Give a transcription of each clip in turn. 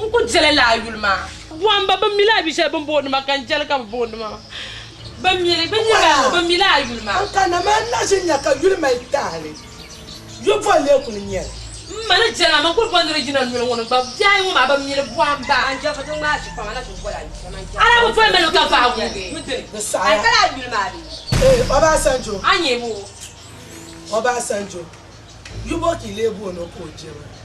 N ku jɛla lala yuli maa. Bɔhimba bɛ mi la yu shɛli bɛ ni booni ma ka n jɛli ka bɛ booni ma. Bɛ mi li, bɛ niriba bɛ mi la yuli maa. N kanna maa n na ʒi nya ka yuli mali taali. Yu boli lee kuli nyɛ li. M ma ni jɛli maa, man kuli boli ni di yina noli ŋɔ ni gba. Bihi ayi ŋɔ maa bɛ mi li bɔhimba. A daa bi boli ma ni ka vaai wuhi. Di saɣiya. Ee, Obasanjo. A nyɛ bo? Obasanjo, yu bo ka i lee booni o ka o je maa?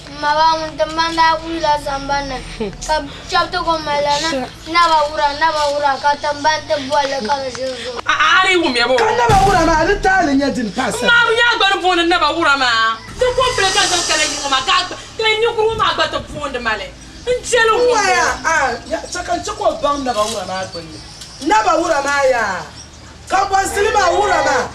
M ma ba ŋun ti ma daa wuhila sambani ni ka shɛba ti ku malila ni naba wura naba wura ka tiŋgbani ti bolli ka di ʒiri zuɣu. A di wumya bo? Ka naba wura maa di taali nyɛ dini pahi sani? M ma bi nya a gba ni booni naba wura maa. Ti kompile ka n zaŋ kana yiŋɔ maa ka ka ninkurigu maa gba ti boondi ma li. N jɛli wumbu. N waya a ya chɛ ka n chɛ ka o baŋ naba wura maa gbunni. Naba wura maa yaa. Kampɔnsili maa wura maa,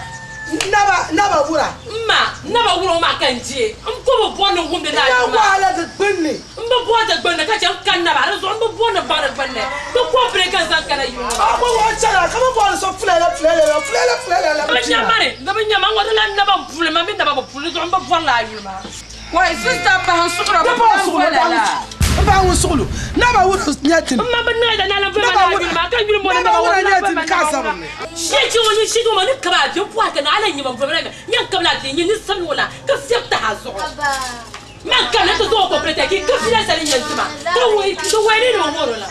naba, naba wura. M ma, naba wura ŋɔ maa ka n je. M ko bi bɔri ni n wumdi ni a N yuli maa. wahala di gbunni. M bi bɔri di gbunni ka che n ka naba, di zuɣu m bi bɔri ni baŋ di gbunni. Di kɔmpilɛn ka n zaŋ kana yuli ŋɔ maa. A ko ŋɔ chana ka bi bɔri so fulala fulala fulala fulala la Di bi nya ma ni, di bi nya ma ŋɔ di lan naba m puli, ma mi naba bi puli, di zuɣu m bi bɔri la a yuli maa. Wai sista pahi n suɣura Di bi pahi lan suɣulo bola pahi la. n pahi ŋun suɣulo naba wura nyɛ dini. M ma bi niŋ yɛda ni a lan boli ma Naba ni a wura yuli maa ka yuli m-boli naba naba wura wura nyɛ lan boli dini ma ka naba wura. zabiri ni. Shɛchi ŋɔ nyini shɛchi ŋɔ maa ni kabi a bɛ bɔhi ka ni a lan nyɛ ban boli ma la nyɛ n kabila a bɛ nyɛ ni sabili ŋɔ la ka fiɛbi tahi a zuɣu. Man kabila ti zaŋ o kɔpilita ki ka fila sali nyɛ n-tima ka wuhi di wuhi ni ni o ŋɔro la.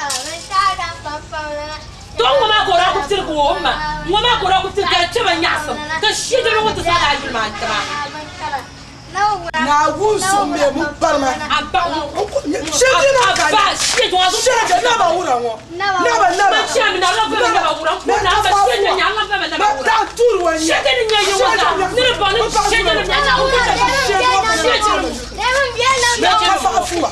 To ŋɔ maa ka o daa kuli tiligi o m ma ŋɔ maa ka o daa kuli tiligi ka di kpɛma nyaɣisim ka shɛchi ŋɔ ti zaŋ a yuli maa n-tima. Naawuni so mi mu barima. Shɛji na ka shɛji naba wura ŋɔ naba naba daa tuuri wa nyɛ mɛ ka faɣa fuwa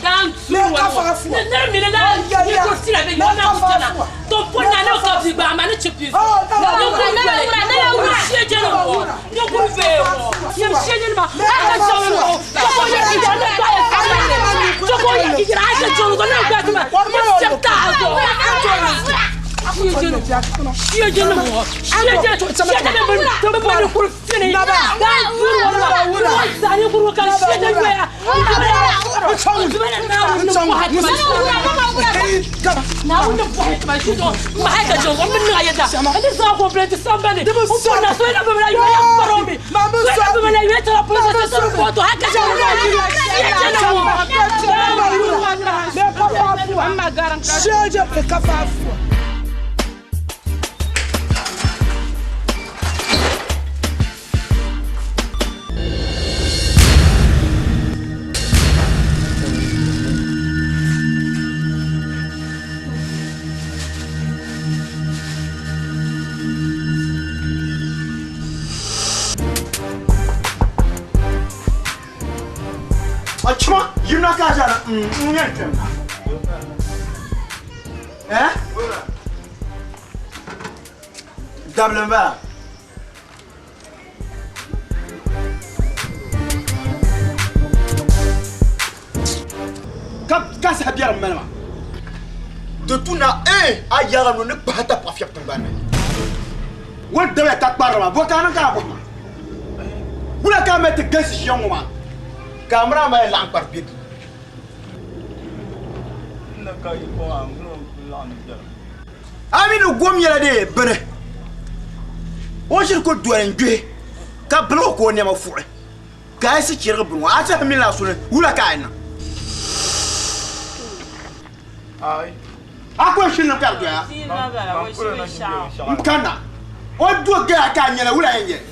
mɛ ka faɣa fuwa Achima yirina ka zara n yɛn kpɛm na eh dabili n bala Ka saha biɛri m-mali ma. Di tu na ee a yaɣa no ni kpahi tapaɣa fiɛbi tiŋgbani ni. O ni dabiya ka kpariri ma, bɔ ka a niŋ ka a bɔhi ma? Wula ka a mali ti galisi ʒiya ŋɔ maa ka a mini a ma yɛn laɣim kpari bɛ duu? A mi ni gom nyɛla dee bini o ʒiri ku doli n-gbihi ka bilig o ka o nɛma fuɣi. Ka a yi sichirigi bini ŋɔ, a tɛhi mi la suli, wula ka a yi niŋ? A ku yɛn shiri niŋ ka di doya? N kanna, o do gaya ka a nyɛla, wula yɛn nyɛli?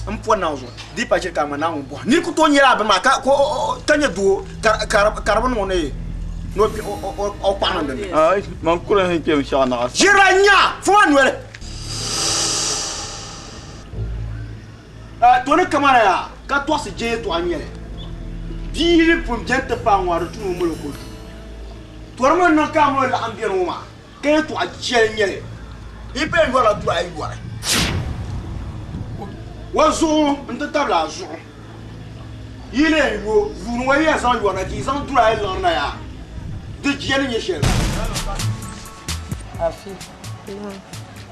N pɔri Naawuni zuɣu, di yi pa chɛ ka a ŋmani Naawuni bɔhi. Nir ku tooi nyɛla a bini maa ka nyɛ doo ka di bi niŋ o ni o kpaɣi niŋ din ni. Ʒirila nya fuma noli. To ni kamana yaa ka tɔɣisi je yɛtɔɣa n-nyɛ li, bia yi pun beni ti paai ŋɔ a di tu ni o mali o ko duu. Tɔri mi niŋ ka a mali laɣim beni ŋɔ maa ka yɛtɔɣa jɛli n-nyɛ li, yi pun yɛn yɔrila duri ayi yɔri o zuɣu nti tabili a zuɣu. Yi ni yɛn yo yuuni ŋɔ yi yɛn zaŋ yɔri na ka yi zaŋ duri ayi liɣiri na yaa di jia ni nyɛ shɛli la. Afi,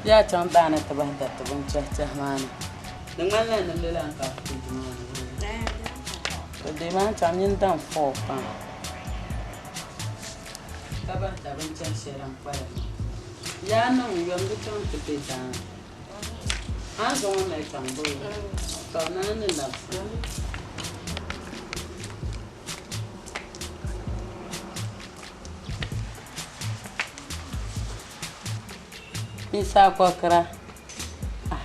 yaa chaŋ daa ni ti bahi dariti bin chɛhi chɛhi maa ni. Di ŋmanila nimdi lan ka firiji maa ni. To dee maa chaŋ nyin daŋ fɔɔ pam. Ka bahi da binchɛri shɛli din kpalim maa. Yaa niŋ yom di chaŋ ti be daa ni. A ni zaŋ o mali chaŋ bee? Tɔ naa ni labisi. N saakɔkira, ah,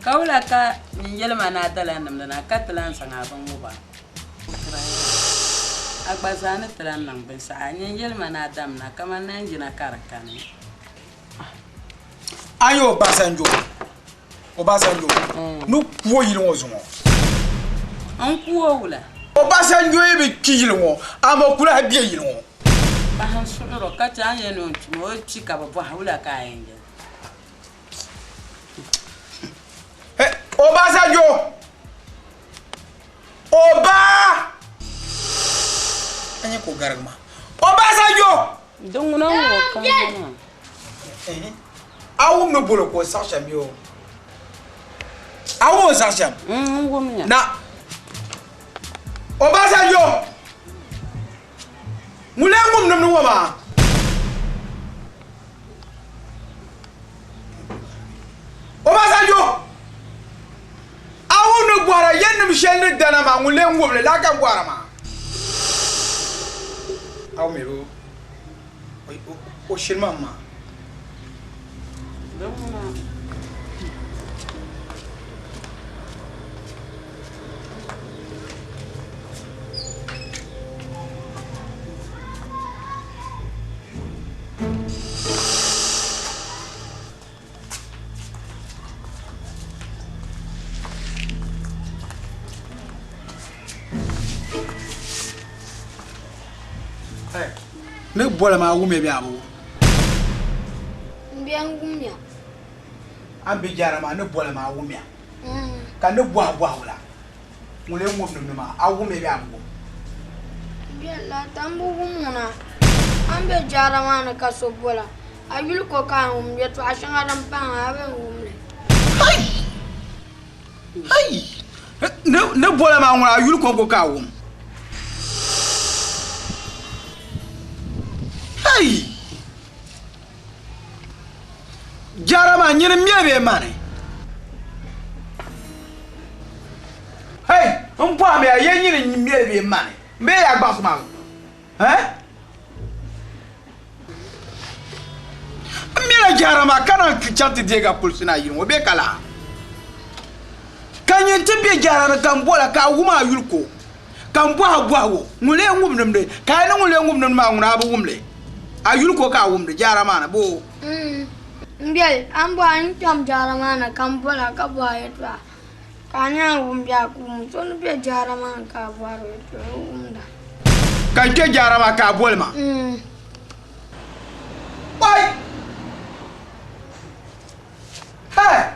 ka wula ka nyin yɛli ma ni a dala nimdi na ka ti lan zaŋ a bin ŋub a? A gba zaa ni ti lan niŋ binshɛɣu a nyin yɛli ma ni a dam na kaman ni n yina ka di kani. A nyɛ Obasanjo, Obasanjo ni ku o yili ŋɔ zuŋɔ. N ku o wula? Obasanjo yi bi kpi yili ŋɔ, amaa o ku lahi be yili ŋɔ. Pahi n suɣir o ka chɛ a ni yɛn ni o ni kpimi, o yi kpi ka bɛ bɔhi wula ka a yɛn yɛli? Obasanjo! Oba! A nyɛ ka o garigi ma. Obasanjo! Di ŋuna n-ŋɔ ka maa. A wum ni bolo ka o saɣi shɛm bee o? A wum o saɣi shɛm? N wumya. Na. Obasanjo! Ŋun lee ŋum nimdi ŋɔ maa? Obasanjo! A wum ni bɔhira yɛnnim shɛli ni dana maa, ŋun lee ŋub li laa ka m bɔhira maa? A wum mi o shiri ma maa. Ni boli maa wumya bɛ a bi wum? M bia n-wumya. A ni be jaara maa ni boli maa wumya? Ka ni bɔhi bɔhigu la, ŋun lee ŋub nimdi maa, a wumya bee a bi wum? M bia, laata m bi wum ŋuna. A ni be jaara maa ni ka so bol a, a yuli ko ka a wum yɛtɔɣ shɛŋa din pahi a bi wum li. Hai! Hai! Ni bol a maa ŋuna, a yuli kɔŋko ka a wum. Hai! Jara maa nyini m-meli bee mani? Hei! M bɔhimi ya, ya nyini m-meli bee mani? M bee ya gbaɣisi maa zuɣu? M mela jara maa ka naan chaŋ ti deegi a kulisi ni a yili ŋɔ bee ka laa? Ka nyin ti be jara ni ka m bol a ka a wum a yuli ko, ka m bɔh a bɔhigu, ŋun lee ŋub nimdi? Ka a ni ŋun lee ŋub nimdi maa ŋuna a bi wum li? A yuli ko ka a wumdi jaara maa ni boo? M biɛli, a ni bɔhi a ni kpɛm jaara maa ni ka m bol a ka bɔh a yɛtɔɣa, ka a nya a wum bee a ku wum. So ni be jaara maa ni ka a bɔhiri o yɛtɔɣa, o wumda. Ka n kpe jaara maa ka a boli ma? Kpai! Hɛ!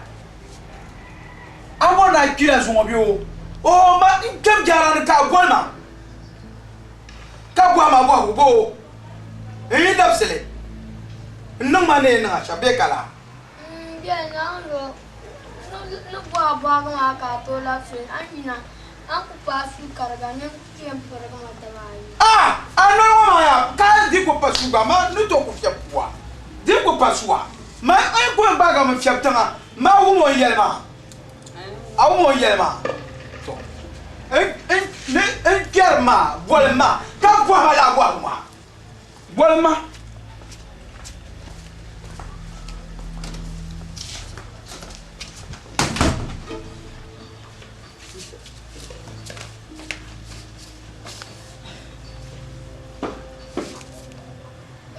A bɔri ni a kpila zuŋɔ bee o? Oo ma, n kpɛm jaara ni ka a boli ma. Ka bɔhi ma bɔhigu boo? N yi labisili, n niŋ ma ni yɛn niŋ a shɛm bee ka laa? M bia, naawuni ni bɔh a bɔhigu maa ka a tooi labisi li, a ni yina, a ni ku paai suu kariga, nini ku ti yɛn pirigi ma daba ayi. A! A noli ŋɔ maa yaa, ka a di ku pa suu gba, ma ni tooi ku fiɛbi pua. Di ku pa sua, ma n ku yɛn gbaagi a mi fiɛbi tiŋa, ma a wum o ni yɛli maa? A wum o ni yɛli maa? Tɔ! N kpɛri ma, boli ma, ka bɔhi ma lala bɔhigu maa. Boli ma.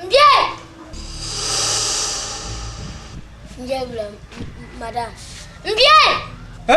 M bia! N jɛbila madam. M bia! Eh!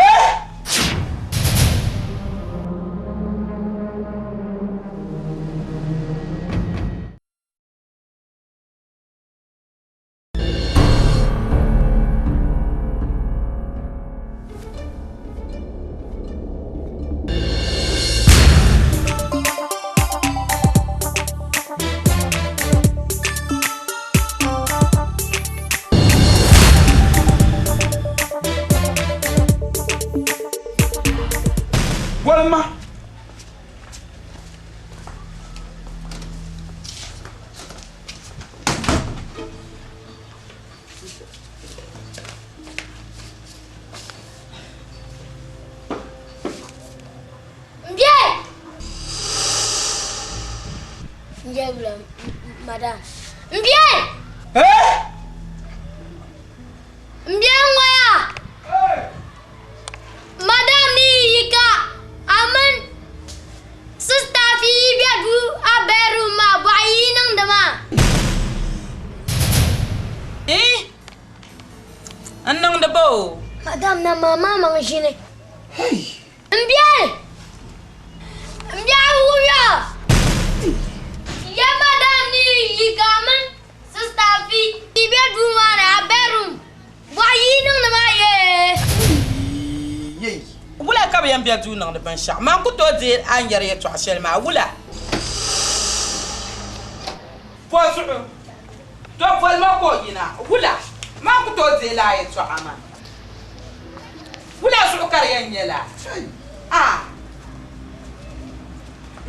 N yɛli madam. M biɛli! M biɛli ŋɔya! Madam ni yi yi ka a mini sista Afi yi be duu a bedroom maa bɔɣu yi yi niŋdi maa. Ii! N niŋdi ba o. Madam na maa maa maŋ ʒini. M biɛli! M biɛhigu wumiya! Ya madam ni yi yi ka a mini sista Afi yi be duu maa ni a bedroom bɔɣu yi niŋdi maa yee! Wula ka bɛ yɛn be duu niŋdi binshɛɣu? Man ku tooi deei a ni yɛri yɛtɔɣ shɛli maa. Wula? Bɔzuɣu? To boli ma ka o yina. Wula? Man ku tooi deei lala yɛtɔɣa maa. Wula zuɣu ka di yɛn nyɛ laa? A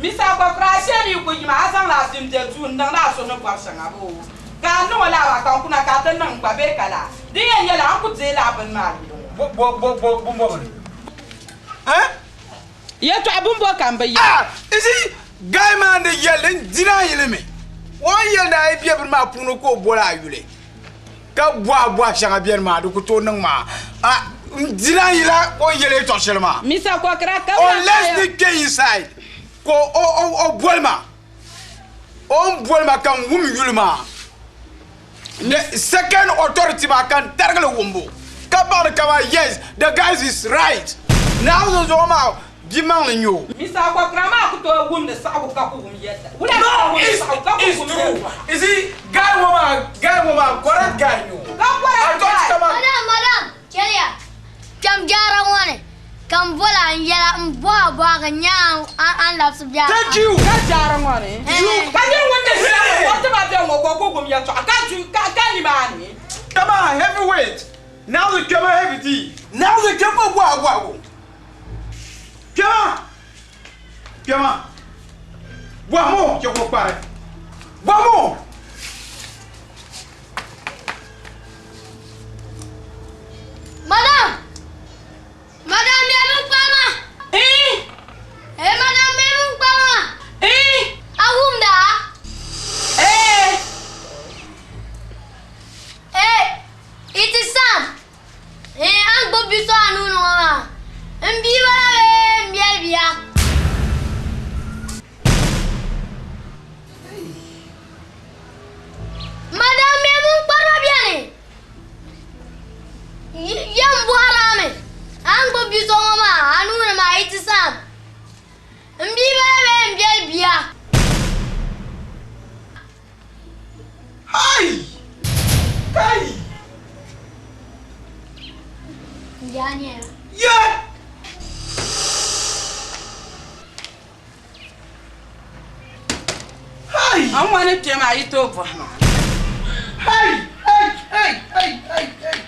Misa Kɔkura, a shee ni yi ku yima, a zaŋla a zim be duu n-niŋdi a suhu ni bɔri shɛŋa boo? Ka a niŋ o laa maa ka n kuna ka a ti niŋ n gba bee ka laa? Di yɛn nyɛla a ni ku deei laa bini maa yuli ŋɔ. Bo, bo, bo, bumbo bini? Eh? Yɛtɔɣa bumbo ka m bi yɛli. Ah! You see, guy maa ni yɛli n dina a yili mi. O ni yɛli ni a yi be bini maa puuni ka o boli a yuli. Ka bɔhi bɔhi shɛŋa beni maa di ku tooi niŋ maa. A n di lan yila o ni yɛli yɛtɔɣ shɛli maa. Misa Kɔkira ka bɛ Unless ni kpe inside ka o boli ma, o ni boli ma ka n wum yuli maa. The second authority maa ka n tarigi li wumbu ka baŋ ni kaman yes the guys is right. Naawuni zuɣu maa Di maŋli n-nyɛ o. Misa Kɔkura maa ku tooi wumdi saɣigu ka ku wum yɛlli. Wula ka No, wumdi it's, saɣigu ka ku it's wum true. yɛltɔɣa? You see, guy ŋɔ maa, guy ŋɔ maa, correct guy n-nyɛ o. Ka correct I thought guy. kaman. Madam, madam, chɛliya. Kpɛm jaara ŋɔ ni ka m bol a n-yɛl a m-bɔh a bɔhigu n-nya a a ni labisi biɛhigu Thank kam. you. Ka jaara ŋɔ ni. You. Ka nir ŋun ni ʒiya ŋɔ o ti ba be ŋɔ ka o ku wum yɛltɔɣa ka du ka ka nimaani. Kaman heavyweight. Now the kpɛma heavy tea. Now the kpɛma bɔh a bɔhigu. Kpɛma! Kpɛma! Bɔhimi o chɛ ka o kpari. Bɔhimi o! Madam! Madam, me bin kpari ma! Eh! Eh, madam, me bin kpari ma! Eh! A wumda? Eh! Eh, it is Sam. Eeh a ni gbubi bi so a nuu ni ŋɔ maa, m bia bala bee m biɛli bia? Madam Maimun kparima beni. Yɛm bɔhiri a mi, a ni gbubi bi so ŋɔ maa a nuu ni maa yi ti saam, m bia bala bee m biɛli bia? Hai! Kai! Ye! Hai! N ŋɔ ni kpɛm a yi tooi bɔhi ma. Hai! Hai! Hai! Hai! Hai! Hai!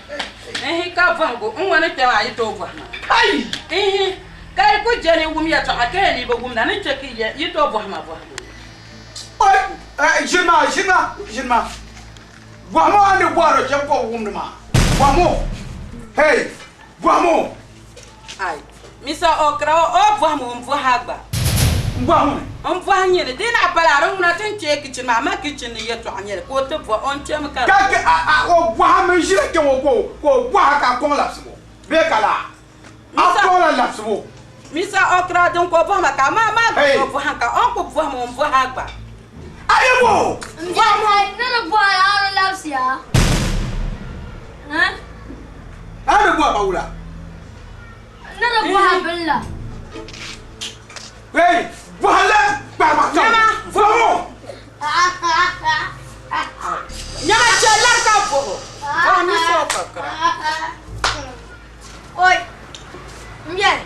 Ihi ka bɔhigu n ŋɔ ni kpɛm a yi tooi bɔhi ma. Hai! Ihi ka yi ku je ni wum yɛtɔɣa ka yɛn ni bi wumda ni chɛ ka yi tooi bɔhi ma bɔhigu. Ʒini maa, ʒini maa, ʒini maa. Bɔhimi o a ni bɔhiri o shɛm ka o wumdi maa. Bɔhimi o. Hey! Bɔhimi o. Ai, Misa Okra, o bɔhimi o, m bɔhi a gba. M bɔhimi. M bɔhi nyini, di naɣ pala a di ŋuna ti ni kpe kichin maa, amaa kichin ni yɛtɔɣa nyɛli ka o ti bɔhi o ni kpɛmi ka di. Ka a o bɔhimi ʒila kpe ŋɔ ka o bɔhi a ka a kɔŋ labisibu bee ka laa? A kɔŋ la labisibu. Misa Okra din ka o bɔhi ma ka amaa maa gba o bɔhim ka o ni ku bɔhim o m-bɔhi a gba. A yi bɔh o. M bɔhi a ni di bɔhi a di labisi a. A ni bɔhi ma wula? N ni di bɔhi a bini la. Hey! Bɔhi la kpahi ma ka bɔhi o. Nyama chɛ lari ka bɔh o. Bɔhi Misa Okra. Oi! M biɛni.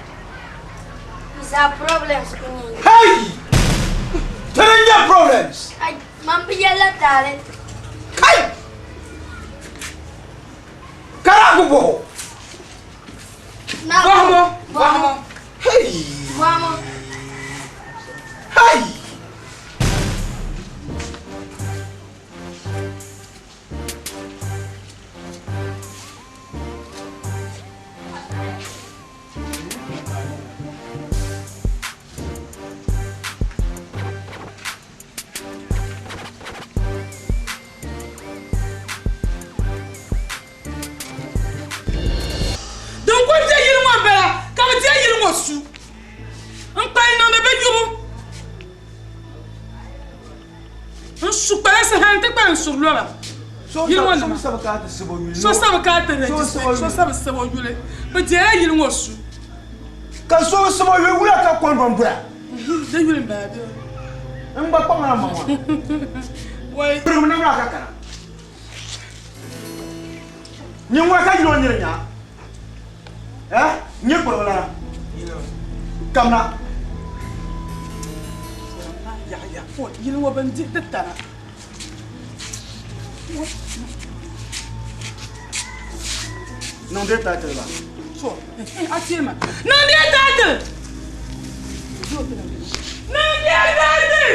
Is our problems ku nyɛ. Hey! Tiri nyɛ problems. Ai, man bi yɛlila taali. Kai! Kara ku bɔhɔ. Bɔhimo, bɔhimo. Hey! Bɔhimo. Hey! N su kpalansi hali nti kpalim suri loba. Yili ŋɔ nima. So sabi ka a ti register, so sabi sab o yuli. Bɛ deela yili ŋɔ su. Ka so bi sab o yuli, wula ka kɔndɔm doya? Di yuli m-bala bɛ. N gba kpaŋ la m maŋa. Wai. Pirim namla ka kana. Nyin ŋuna ka yili o niri nya. Eh? N nyɛ kpurigu lana. Kamina. Yaɣaya, yili ŋɔ bɛn dihi ti tana. Niŋ deei title ba. To, a teei ma. Niŋ deei title! Niŋ deei title!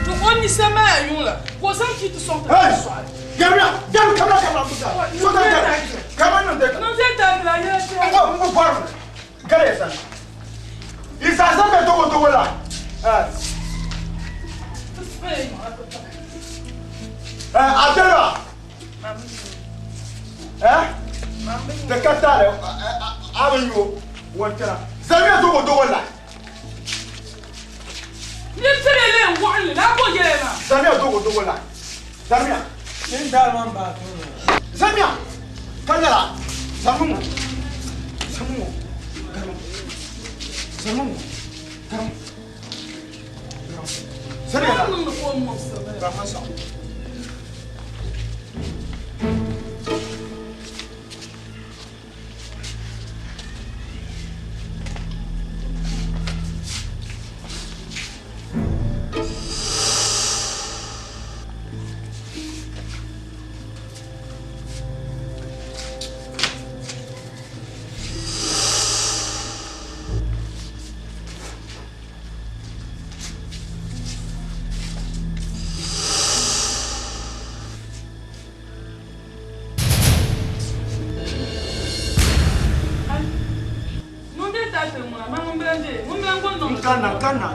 To o ni sa maa yuŋ la, ka o zaŋ kii ti sɔŋ ti sɔɣi. Gabriel, Gabriel, kamina, kamina, so ka Gabriel, kamina niŋ deei. Niŋ deei title a yɛla shɛli. N ko, n ko bɔri mi. Gari ya sani. Isa zambe togo togo la. Eh, Abdallah. Eh? Da ka taale a bɛ yo wantana. Zambe togo togo la. Ni tiri le waɣinli la ko yɛlɛ maa. Zambe togo togo la. Zamia. Nin daal man baa Zamia. Ka nyɛla zaŋmi ŋɔ. Zaŋmi ŋɔ. Garim. Zaŋmi ŋɔ. Garim. Garim. Sani ka. Garim saɣim. Kana kana.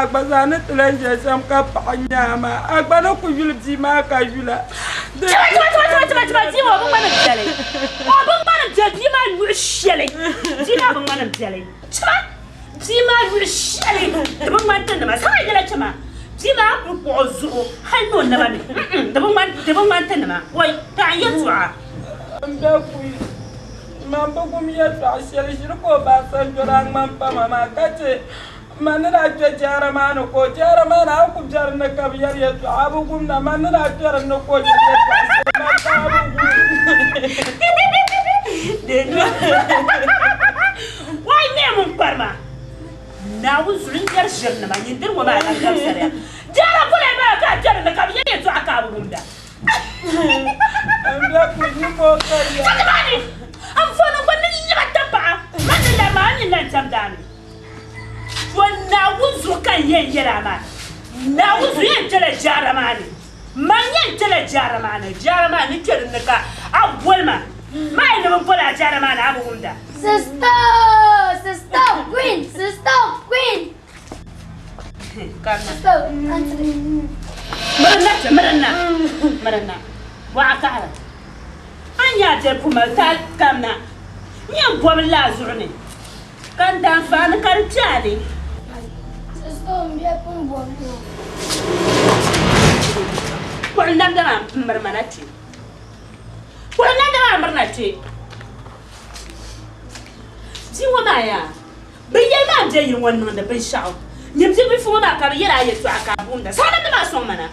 Agba zaa ni ti lan ʒe shɛm ka paɣa nyaa maa. Agba ni ku yuli bia maa ka yula. Chima, chima, chima, chima, chima, chima, bia maa o bi ŋmani biɛli. O bi ŋmani biɛli, bia maa luɣi shɛli. Bia maa bi ŋmani biɛli. Chima, bia maa luɣi shɛli. Di bi ŋmani tinima. Saha yɛla chima. Bia maa kuli kpuɣi o zuɣu hali ni o naba ni. Di bi ŋmani, di bi ŋmani tinima. Wai, ka n yɛltɔɣa. M be kuyi. Man bi gum yɛltɔɣa shɛli ʒiri ka o baai sanjɔri a ŋmani pama maa ka che ma ni daa kpe jaara maa ni ka o jaara maa ni a ku biɛri ni ka bɛ yɛri yɛltɔɣa a bi gum na ma ni daa kpɛri ni ka o yɛri yɛltɔɣa shɛli ma ka a Wai me mun kparima Naawuni zuɣu n yɛri ʒirinima nyin diri ŋɔ maa lan gabisariya. Jaara kuli bala ka a kpɛri ni ka bɛ yɛli yɛltɔɣa ka a bi wumda. Chɛ Anfooni ŋɔ ni nyiɣi tapaɣa man ni lari maa a ni lan tam daa mi. To Naawuni zuɣu ka n yɛn yɛl a maa, Naawuni zuɣu yɛn kpɛla jaara maa ni. Man yɛn kpɛla jaara maa ni, jaara maa ni kpe din ni ka a boli ma. Maa yi ni bi boli a jaara maa ni a bi wumda. Sister, sister queen, sister queen. Karina. Sister, auntie. Mirina kpe, mirina, mirina. Bɔɣa kaɣira. A ni nya a biɛri pumali taali kamina, n yɛn bɔbi li a zuɣu ni. Ka n daanfaani ka di kpe a ni. Kpuɣi namda maa m-miri ma na kpe. Kpuɣi namda maa m-miri na kpe. Bia ŋɔ maa yaa, bɛ yɛli maa m-be yili ŋɔ n-niŋdi binshɛɣu. Nyini bibilifu ŋɔ maa ka bɛ yɛl a yɛltɔɣa ka a buumda. Zaŋ namda maa sɔŋ ma na.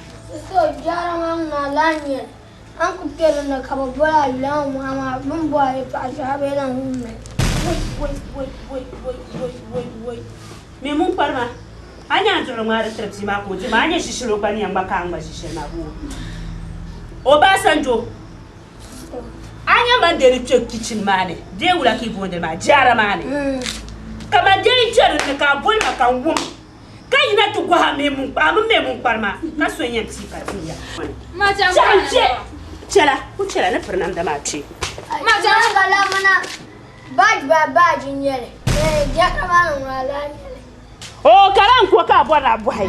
A ni ku kpe din ni ka bɛ boli a yuli a ŋɔ amaa bɛ ni boli a yɛtɔɣa shɛli a bee lan wum li. Woi woi woi woi woi woi woi woi Mi ŋun kpari ma, a nya a duɣiri ŋmaari tiri bia maa ka o di maa, a nya ʒi shɛli o gba ni yɛn ŋma ka a ŋma ʒi shɛli maa boo? Obasanjo, a nya man dee ni kpe kichin maa ni bee wula ka yi booni li maa jaara maa ni ka man dee kpe din ni ka a boli ma ka n wum. Ka yina ti gɔhi a mini ŋun kpari maa, ka so n-yɛn pii ka tin ya. Chaŋ kpe! Chɛla, ku chɛla ni piri namda maa kpe. Oo, ka lan ko ka a bɔri ni a bɔhi.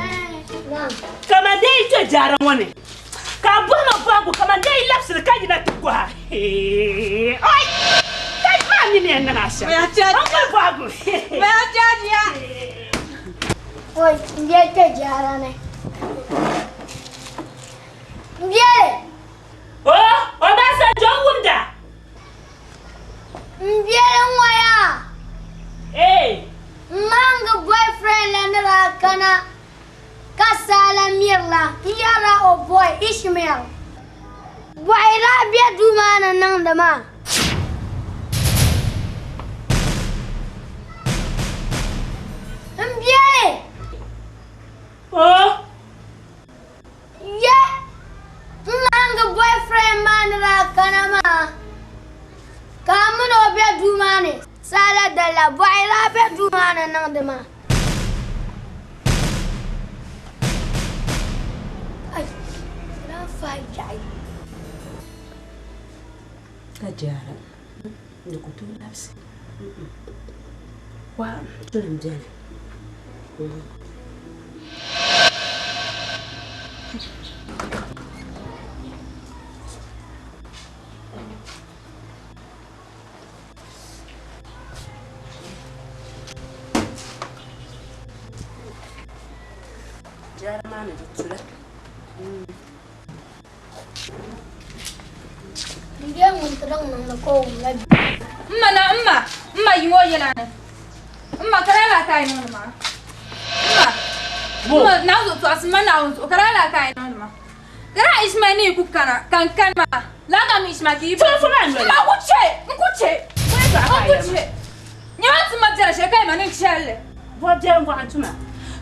Kaman dee yi kpe jaara ŋɔ ni, ka a bɔhi ma bɔhigu kaman dee yi labisili ka yina ti gɔhi a. Oi! Ka maa nini yɛn niŋ a shɛm. N kuli bɔhigu. Oi, n bia kpe jaara ni. M biɛli! O, Obasanjo n wumda! M biɛli ŋɔ yaa! Ee! M maŋgi boyfriend la ni daa kana ka saa la mirila n yɛrila o boy Ishmael. Bɔhi daa be duu maa ni niŋdi maa. M biɛli! O! Ye! M maŋgi boyfriend maa ni daa kana maa ka a mini o be duu maa ni saa la dali la, bɔhi daa be duu maa ni niŋdi maa. Ka jaara di ku tooi labisi kuɣa tulim beni. Jaara maa ni di tula. M ma na m ma m ma yi ŋɔ yɛla ni m ma ka lala ka a yi niŋdi maa m ma m ma Naawuni zuɣu tɔɣisi m ma Naawuni zuɣu ka lala ka a yi niŋdi maa Ka daa Ishmael ni yi ku kana ka n kani maa, lala ka mi Ishmael ka yi bɔri. M ma ku chɛ, n ku chɛ, n ku chɛ. Nyama ti ma biɛri shɛli ka yi ma ni n chɛli li. Bɔ biɛri n-bɔɣi n tuma,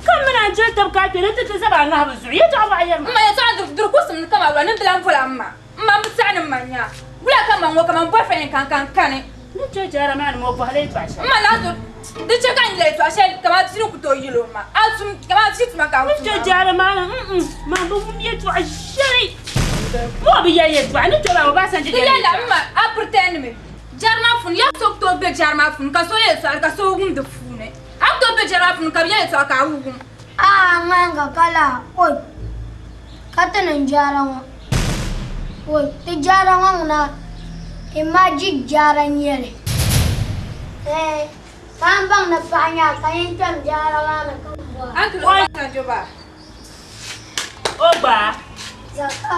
ka m mini a n-joli tab ka a kpe ni ti ti zab a ŋahibu zuɣu yɛtɔɣa bɔɣa yɛri ma. M ma yɛtɔɣa diri ku simdi kaman wula ni n bi lan bol a m ma. M ma m bi saɣi ni m ma nya wula ka man ŋɔ kaman boyfriend n kani ka n kani. Ni kpe jaara maa ni ma o bɔhila yɛtɔɣa shɛli. M ma naanzu di chɛ ka n yɛli yɛtɔɣa shɛli kaman bia ni ku tooi yɛl o ma. A tum kaman bia tuma ka a Ni tum kpe maa. jaara maa ni mm man bi wum yɛtɔɣa shɛli. Ma o bi yɛli yɛtɔɣa ni kpe maa Obasanjo Di yɛli yɛlila yɛtɔɣa. m ma a pretend mi. Jaara maa puuni ya so ku tooi be jaara maa puuni ka so yɛli yɛtɔɣa ka so wum di puuni. A ku tooi be jaara maa puuni ka bɛ yɛli yɛtɔɣa ka a wum. A ŋmahinga ka lahi oi ka ti niŋ jaara ŋɔ. Oi ti jaara ŋɔ ŋuna imagine jaara n-nyɛ li. Ɛɛh ka a ni baŋ ni paɣa nyɛ a ka nyin kpɛm jaara maa ni ka bɔra. Uncle Obasanjo ba. O gba. Zaka.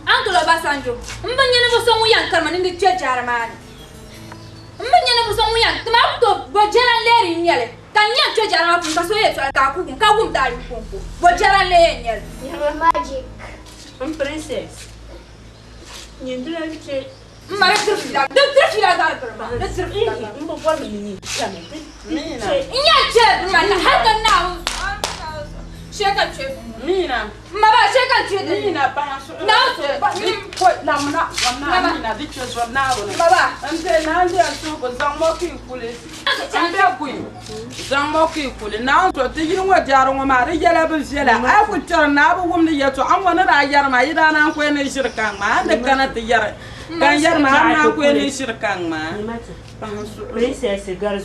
Uncle Obasanjo, m bi nya ninvuɣ so ŋun yɛn karima ni di kpe jaara maa ni. M bi nya ninvuɣ so ŋun yɛn ti ma ku tooi bo jɛra n-leeri n-nyɛ li. Ka n yɛn kpe jaara maa puuni ka so yɛltɔɣa ka a ku wum, ka wum ti a yuli kɔŋko. Bo jɛra n-lee yɛn nyɛ li? Magic. M princess, nyin di lan kpe. M ma di diri fiila, di diri fiila gari biri maa, di diri fiila gari. M bi bɔri mi ni nyin chami. Mina. N yɛn chɛla biri maa na hali ka Naawuni shee ka kpe. Mina. M ma ba shee ka kpe di. Mina paɣa suhu. Naawuni ba. Lamna zɔmna Mina di kpe zɔm Naawuni. M ma ba. N be na n yɛn suhu ku zaŋ mo ka yi kuli. N be kuyi zaŋ mo ka yi kuli. Naawuni zuɣu ti yili ŋɔ jaari ŋɔ maa di yɛla bi viɛla. A yi ku kpɛri ni a bi wumdi yɛltɔɣa ŋɔ ni daa yɛri maa yi daa naan ku yɛn ni ʒiri ka ŋmaa. A ni kana ti yɛri ka n yɛri maa a ni naan ku yɛn ni ʒiri ka ŋmaa. Princess gari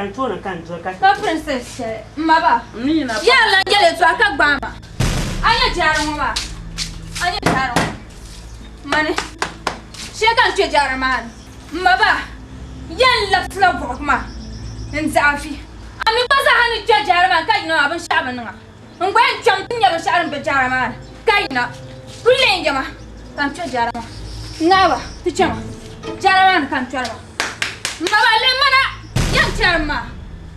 n tooni ka n doli ka. Pa princess shɛli m ma ba. Mina. Yɛri lan yɛli yɛltɔɣa ka gbaai ma. A nya jaari ŋɔ maa? A nya jaari ŋɔ? Mani shee ka n kpe jaari maa ni. M ma ba, yɛn labisila buɣim maa n-dihi a vi. A mi gba zaa ni kpe jaara maa ni ka yina maa binshɛɣu bi niŋ a. N gba yɛn kpɛmi ti nya binshɛɣu din be jaara maa ni ka yina. Kuli lee n-yɛ ma ka n kpe jaara maa. Ŋaaba, ti chama. Jaara maa ni ka n kpɛri maa. M ma ba, lee mana yɛn kpɛrim maa.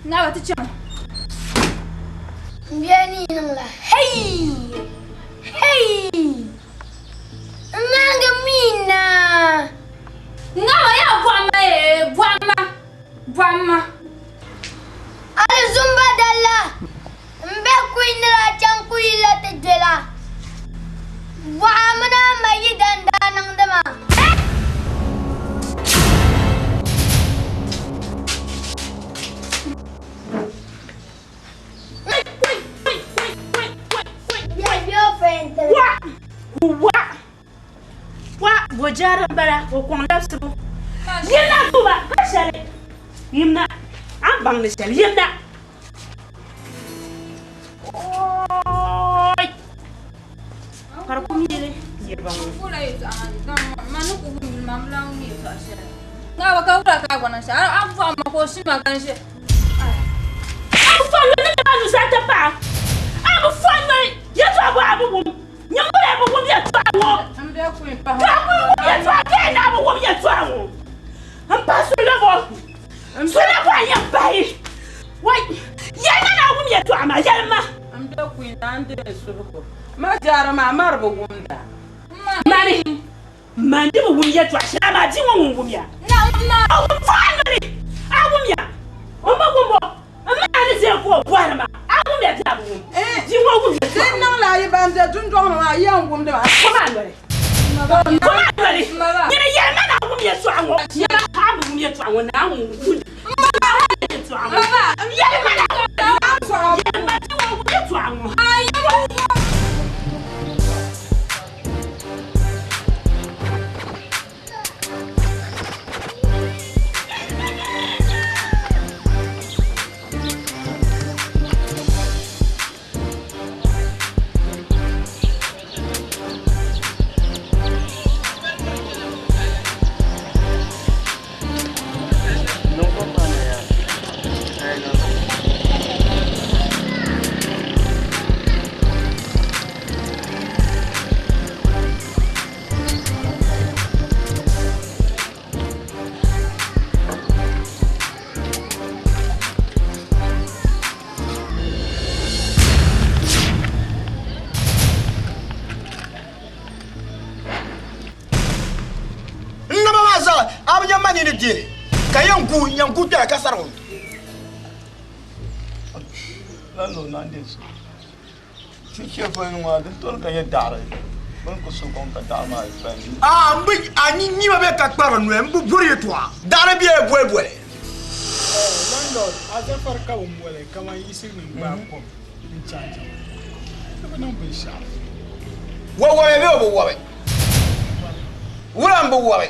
Ŋaaba, ti chama. M bia ni yi niŋla hei! Hei! N maŋgi mi naa. Ŋama yaa bɔhimma ee, bɔhimma, bɔhimma. Alizumba dali la, m be kuyi ni daa chaŋ kuyi la ti gbela. Bɔha mini a ma yi dan daa niŋdi maa. Wa jaara n-bala o kɔŋ labisibu. Yimna duba ka shɛli yimna a ni baŋ ni shɛli yimna. Ooi! Ka di ku mili niriba ŋɔ. A bi fɔ noli ni maa nuzaa ti paɣa. A bi fɔ noli yɛtɔɣa bɔ a bi wum. Nyingoli bi wum yɛtɔɣa ŋɔ. Ka a kuli wum yɛtɔɣa bee ni a bi wum yɛtɔɣa ŋɔ. M pahi sulabɔ. Sulabɔ n yɛn pahi. Wai! Yɛlima ni a wum yɛtɔɣa maa, yɛlima. M be kuyi na n deei suhigu. Ma jaara maa mari bi wumda. Mani! Man di bi wum yɛtɔɣa shɛli, amaa bia ŋɔ ŋun wumya. O wum fɔɣa noli, a wumya? O mi wum o, m ma ni ʒiya ka o bɔhiri ma, a wumya bee a bi wum? Bia ŋɔ wum yɛtɔɣa Di ŋɔ. niŋla a yi ban be dundɔŋ ni maa yɛn wumdi ma. Kom a noli, kom a noli, nyini yɛli ma ni a wum yɛtɔɣa ŋɔ. Nyama, a bi wum yɛtɔɣa ŋɔ, Naawuni wum yɛtɔɣa ŋɔ. Yɛli ma ni a wum yɛli ma bia ŋɔ wum yɛtɔɣa ŋɔ. N naba maa zaa a bi nya ma nini deeli ka yɛn gu yɛn gu kpɛra ka sarigi A n bi a nyima bɛ ka kpari noya n bi bori yɛtɔɣa daɣari bɛ boli boli. Landlord, a zafari ka bi moli kaman yiɣisi ŋun gbaai kom n chaji ŋɔ. Di bi niŋ binshɛɣu. Wa wɔbi bee o bi wɔbi? Wula m bi wɔbi?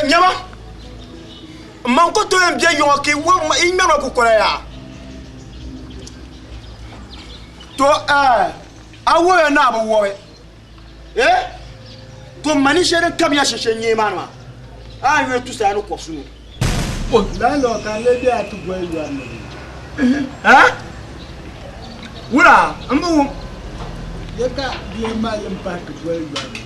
Nyama, man ku tooi n-be yiŋɔ ka yi ŋmɛri ma kukola yaa. To a wɔbiya ni a bi wɔbi. To mani shɛli din kamiya shɛli shɛli nyee maa ni maa, a ni yuli tusa ni kɔbisinu. Landlord ka n lee be a ti goli yɔri ni bee? Wula m bi wum. Ya ka bia mali m-pahi ti goli yɔri ni?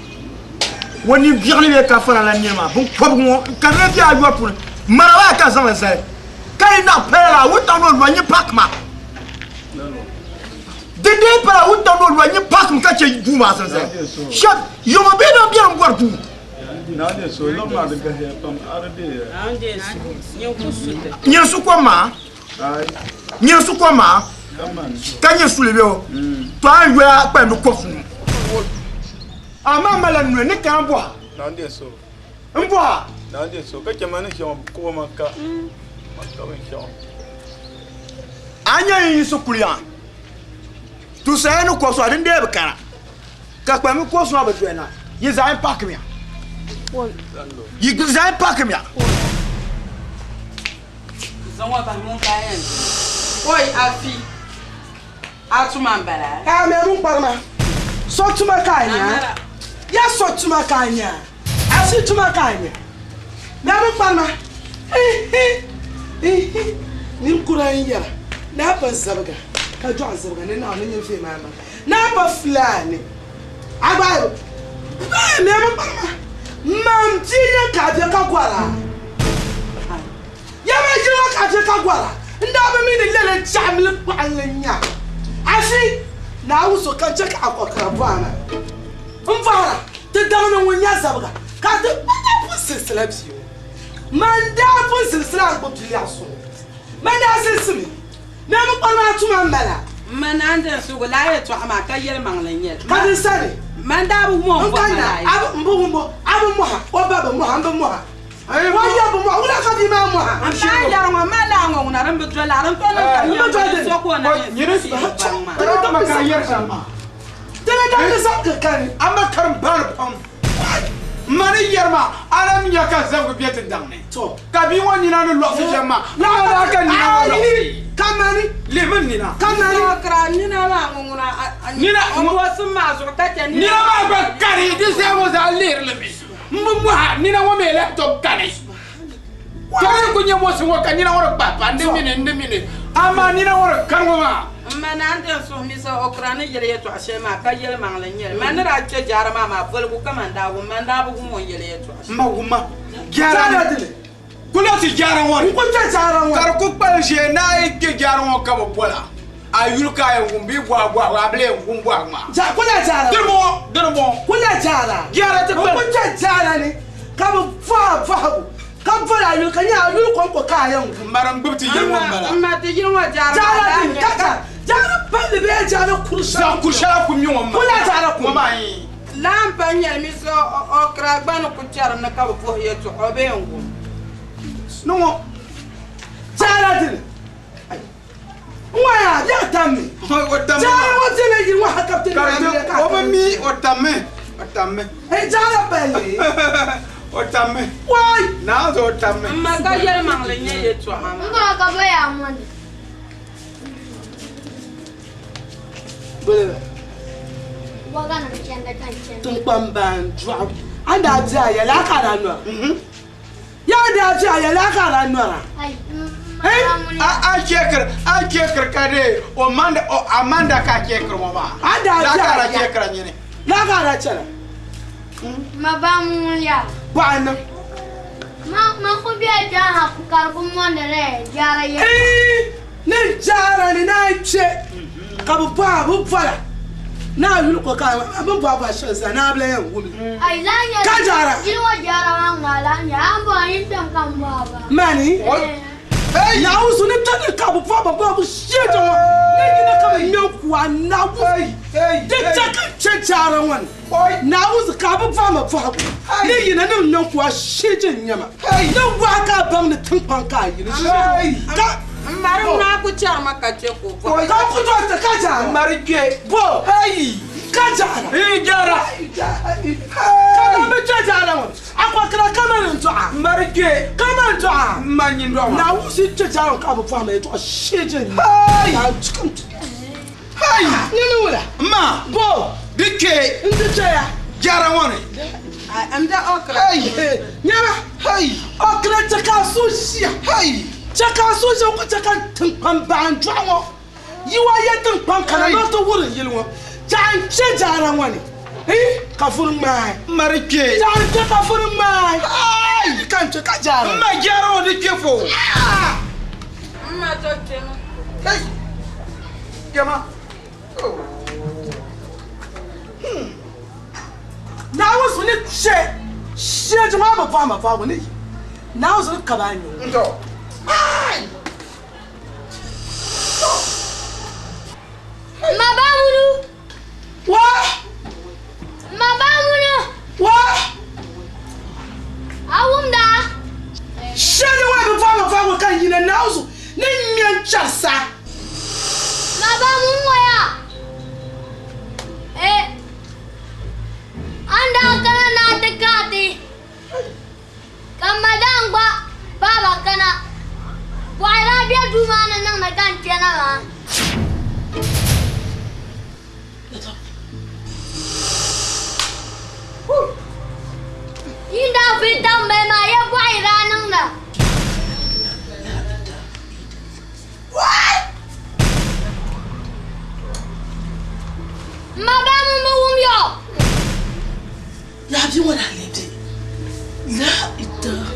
O ni biɛɣu ni bɛ ka fara la nɛma binkɔbigu ŋɔ ka di lee be a yɔri puuni mara maa ka zaŋ li zali ka yi naɣ pala laa wuntaŋ ni o lɔhi nyin paaki ma. Di dee pala wuntaŋ ni o lɔhi nyin paaki mi ka chɛ. chɛ duu maa zali zali. Shɛb yoma bee ban bɛni m-bɔri duu. Nyini su kom maa, nyini su kom maa, ka nyini suli bɛ o, to a ni yoya kpalim di kɔbu sunu. Amaa mali noli ni kana bɔha. N bɔha. A nya yi yiɣisi kuli yaŋa, tusaaya ni kɔbu sɔŋ din dee bi kana, ka kpalim kɔbu sɔŋ bi doli na, yi zaa yɛn paakimiya. Yi zaa yɛn paakimiya. Oi afi a tuma n bala. A mɛ mun kparima so tuma ka a nya ya so tuma ka a nya a si tuma ka a nya mɛ mun kparima ninkura n yɛra naa pa zabiga ka dɔɣi zabiga ni naɣ ni nyɛ vee maa maa naa pa fulaani a gba mɛ mun kparima mam bia nyɛ ka a bɛ ka gɔra Ya ma yili ŋɔ ka a je ka gɔra, n daa bi mi ni lala jaɣimli kpaɣinli n-nya afi Naawuni so ka n chɛ ka a kɔkira bɔhi a maa. M bɔhira, ti daŋ ni ŋun nya zabiga ka ti daa pun silisila bia ŋɔ? Man daa pun silisila a gbubi biliɛɣu so ŋɔ. Man daa silisimi ni a mi kpari maa tuma m-bala. M ma Naa N-Dɛnsugu lala yɛtɔɣa maa ka yɛlimaŋli n-nyɛ li. Ka di sani. Man daa bi wum o ni N ka bɔhi ma na, lala a bi, m bi wum o, a bi mɔha, o ba bi mɔha, m bi mɔha. O yɛ bi mɔha, wula ka bia maa mɔha? M ba yɛri ŋɔ, ma laa ŋɔ ŋuna din bi doli a, din to niŋ ka n yɛn boli so ka o na yɛn siɣi baŋ maa. Ti ni damdi zaŋ ti kani. A ma karim baani pam. Ma ni yɛri maa, a na mi nya ka zabigi be ti daŋ ni. Ka bia ŋɔ nina ni lɔɣisi shɛm maa, a ma daa ka nina ŋɔ lɔɣisi. Kamani. Lihimi n nina. Kamani. Kira nina maa ŋɔ ŋuna, o boosim maa zuɣu ka chɛ nina maa gba kani, di zaa ŋɔ zaa lihiri li mi. M bi mɔha nina ŋɔ mi lahi tom kani. Tɔri ku nyɛ mɔsi ŋɔ ka nina ŋɔ di kpahi pa n di mini n di mini amaa nina ŋɔ di kani ŋɔ maa. M ma Naa N-Dɛn suhu mi sa o kura ni yɛli yɛtɔɣ shɛli maa ka yɛlimaŋli n-nyɛ li. Man ni daa kpe jaara maa maa boligu kaman daa wum man daa bi wum o ni yɛli yɛtɔɣ shɛli. M ma wumma jaara ni kul ti jaara ŋɔ ni N ku kpe jaara ŋɔ ni. Ka di ku kpalim ʒee ni a yi kpe jaara ŋɔ ka bi bol a. A yuli ka a yɛn wum bee bɔhigu bɔhigu a bi lee wum bɔhigu maa. Ja kula jaara. Dini bɔŋɔ, dini bɔŋɔ. Kula jaara. Jaara ti kpali. N ku kpe jaara ni ka bi bɔhi a bɔhigu ka boli a yuli ka nyɛ a yuli kɔŋko ka a yɛn wum. M ma din gbubi ti yili ŋɔ m-bala. M ma ti yili ŋɔ jaara maa Jaara daa dini nyɛ ka ka jaara palli bee jaara kuri shɛli. Zaŋ kuri shɛli a ku mi ŋɔ m ma. Kula jaara kum. Ŋɔ maa yi. Laa m-pa nyɛli mi so o kira gba ni ku kpɛri ni ka bi bɔhi yɛltɔɣa o bee n-wum. Ni ŋɔ. Jaara dini. Ŋɔya biɛɣu tammi. Jaara ŋɔ viɛla yili ŋɔ ha ka bɛ ti niŋ amiliya ka a O bi mi, o tammi, o tammi. Hey, jaara palli. O tammi. Wai! Naa zo o tammi. M ma ka yɛlimaŋli nyɛ yɛltɔɣa maa. N kɔŋɔ ka bɛ yaa ŋɔ ni. Boliba. Waganim chandi ka n chandi. Tiŋkpambaan dɔɣu. A ni daa di a yɛla a ka a daa nɔra. Yaa daa fi a yɛla ka a daa nɔra. A chekiri a chekiri ka de o manda o amanda ka a chekiri ŋɔ maa. A daa La fi ka a a daa ya. chekira nyini. La ka a daa chɛra. Ma ba ŋun yaa. Bɔɣa niŋ. Ma ma ku bɛ jaha ku ka di ku mɔndi li jaara yɛla. Ee ni jaara ni naan kpe ka bi bɔha bi bɔla ni a yuli ko ka a bi bɔha bɔha shɛli zaa ni a bi lahi yɛn wum li. Ai lan nyɛ Ka jaara. Yili ŋɔ jaara maa ŋuna a lan nyɛ a ni bɔha yin kpɛm ka n bɔha ba. Mani Naawuni so ni tani ka bi bɔha ba bɔhigu shee ti ŋɔ ni yina ka bi ŋmɛ n-ku a Naawuni di chɛ ka n kpe jaara ŋɔ ni Naawuni ka a bi bɔhi ma bɔhigu ni yina ni bi ŋmɛ n-ku a shee ti n-nyɛ ma ni wahi ka a baŋ ni tiŋkpaŋ ka a yili shee ka M mari ŋuna a ku chɛrimi ka chɛ ka o bɔhi. Ka ku doli ti ka jaara. M mari kpe. Bo. Ka jaara. Hii jaara. Ka ban bi kpe jaara ŋɔ a kɔkira kaman n dɔɣa. M mari kpe. Kaman dɔɣa. M ma nyin dɔɣa. Naawuni si kpe jaara ŋɔ ka bi bɔhi ma yɛltɔɣa shee je n Hey! Nini wula. M ma. Bo. Di kpe. N di kpeya. Jaara ŋɔ ni. N da okra. Hey! Nyama. Hey! Okra chɛ ka a so ʒiya. Hey! Chɛ ka a so ʒiya ku chɛ ka tiŋkpaŋ baɣa n-dɔɣi ŋɔ. Yi wa ya tiŋkpaŋ kana ni o ti wurim yili ŋɔ. Chɛ n kpe jaara ŋɔ ni. Hii! Ka furi ŋmaai. M ma di kpe. Chɛ n kpe ka furi ŋmaai. Hii! Ka n kpe ka jaara. M ma jaara ŋɔ di kpe fo. M ma to kpɛma. Hey! Kpɛma. A bi bɔhi ma bɔhigu ni yi Naawuni zuɣu ka ba n-nyɛ o. Ai! Ma ba munu. Wa! Ma ba munu. Wa! A wumda? Shɛli wa bi bɔhi ma bɔhigu ka n yina Naawuni zuɣu ni ŋme n-chɛrisa. Ma ba mun ŋɔ ya. Eh. A ni daa kana ni a ti kaai ti, ka m ma daa n-gba baaba kana, bɔɣi daa be duu maa ni niŋdi ka n kpɛna maa. Yi ni daa vuli tiŋbali maa, ya bɔɣi daa niŋda. M ma ba ŋun bi wum ya o. Yaa bia ŋɔ daa lee be la ilaha illallah.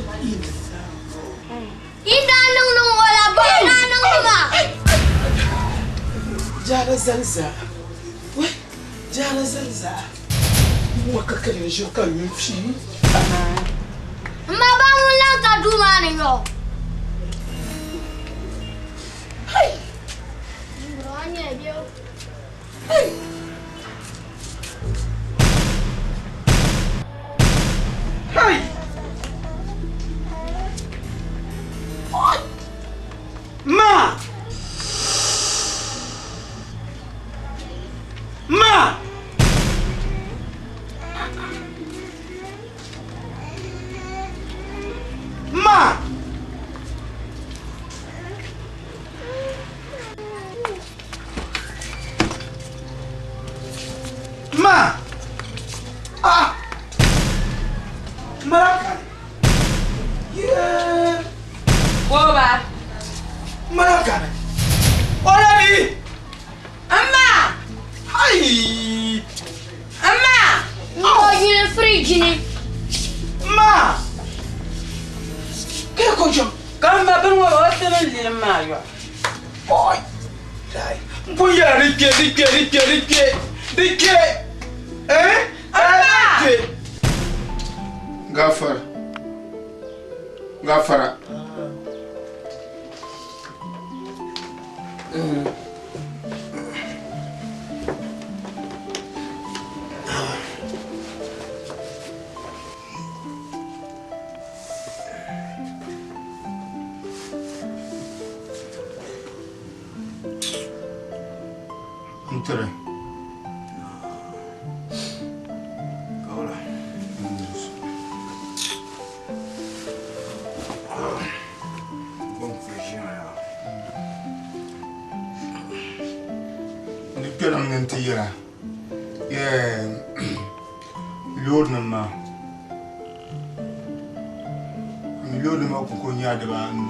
Yi daa niŋ niŋ o la bɔɣi daa niŋdi maa. Jaara zali zaa. Wai jaara zali zaa. Ŋɔ ka ka yɛn ʒiri ka nyun pii. M ma ba ŋun lan ka duu maa ni yɔ. Hey! Hey! Hey! Ma! Ma! Ma! Ma! Ah! Mara kani. Yeah. Boba. Mara kani. Olani. Amma. Ai. Amma. N yili firiji ni. Ma. Ke ko jam. Ka ma bin ŋɔ o ti ni lilim maa yɔ. Oi. Dai. N pun yɛra di kpe di kpe di kpe di kpe di kpe. Eh? Amma. Kpe. Gafara. Gafara. N tiri. Ni kpɛrim ni n ti yɛra loorinima maa loorinima maa kɔŋko nyɛla dibaanu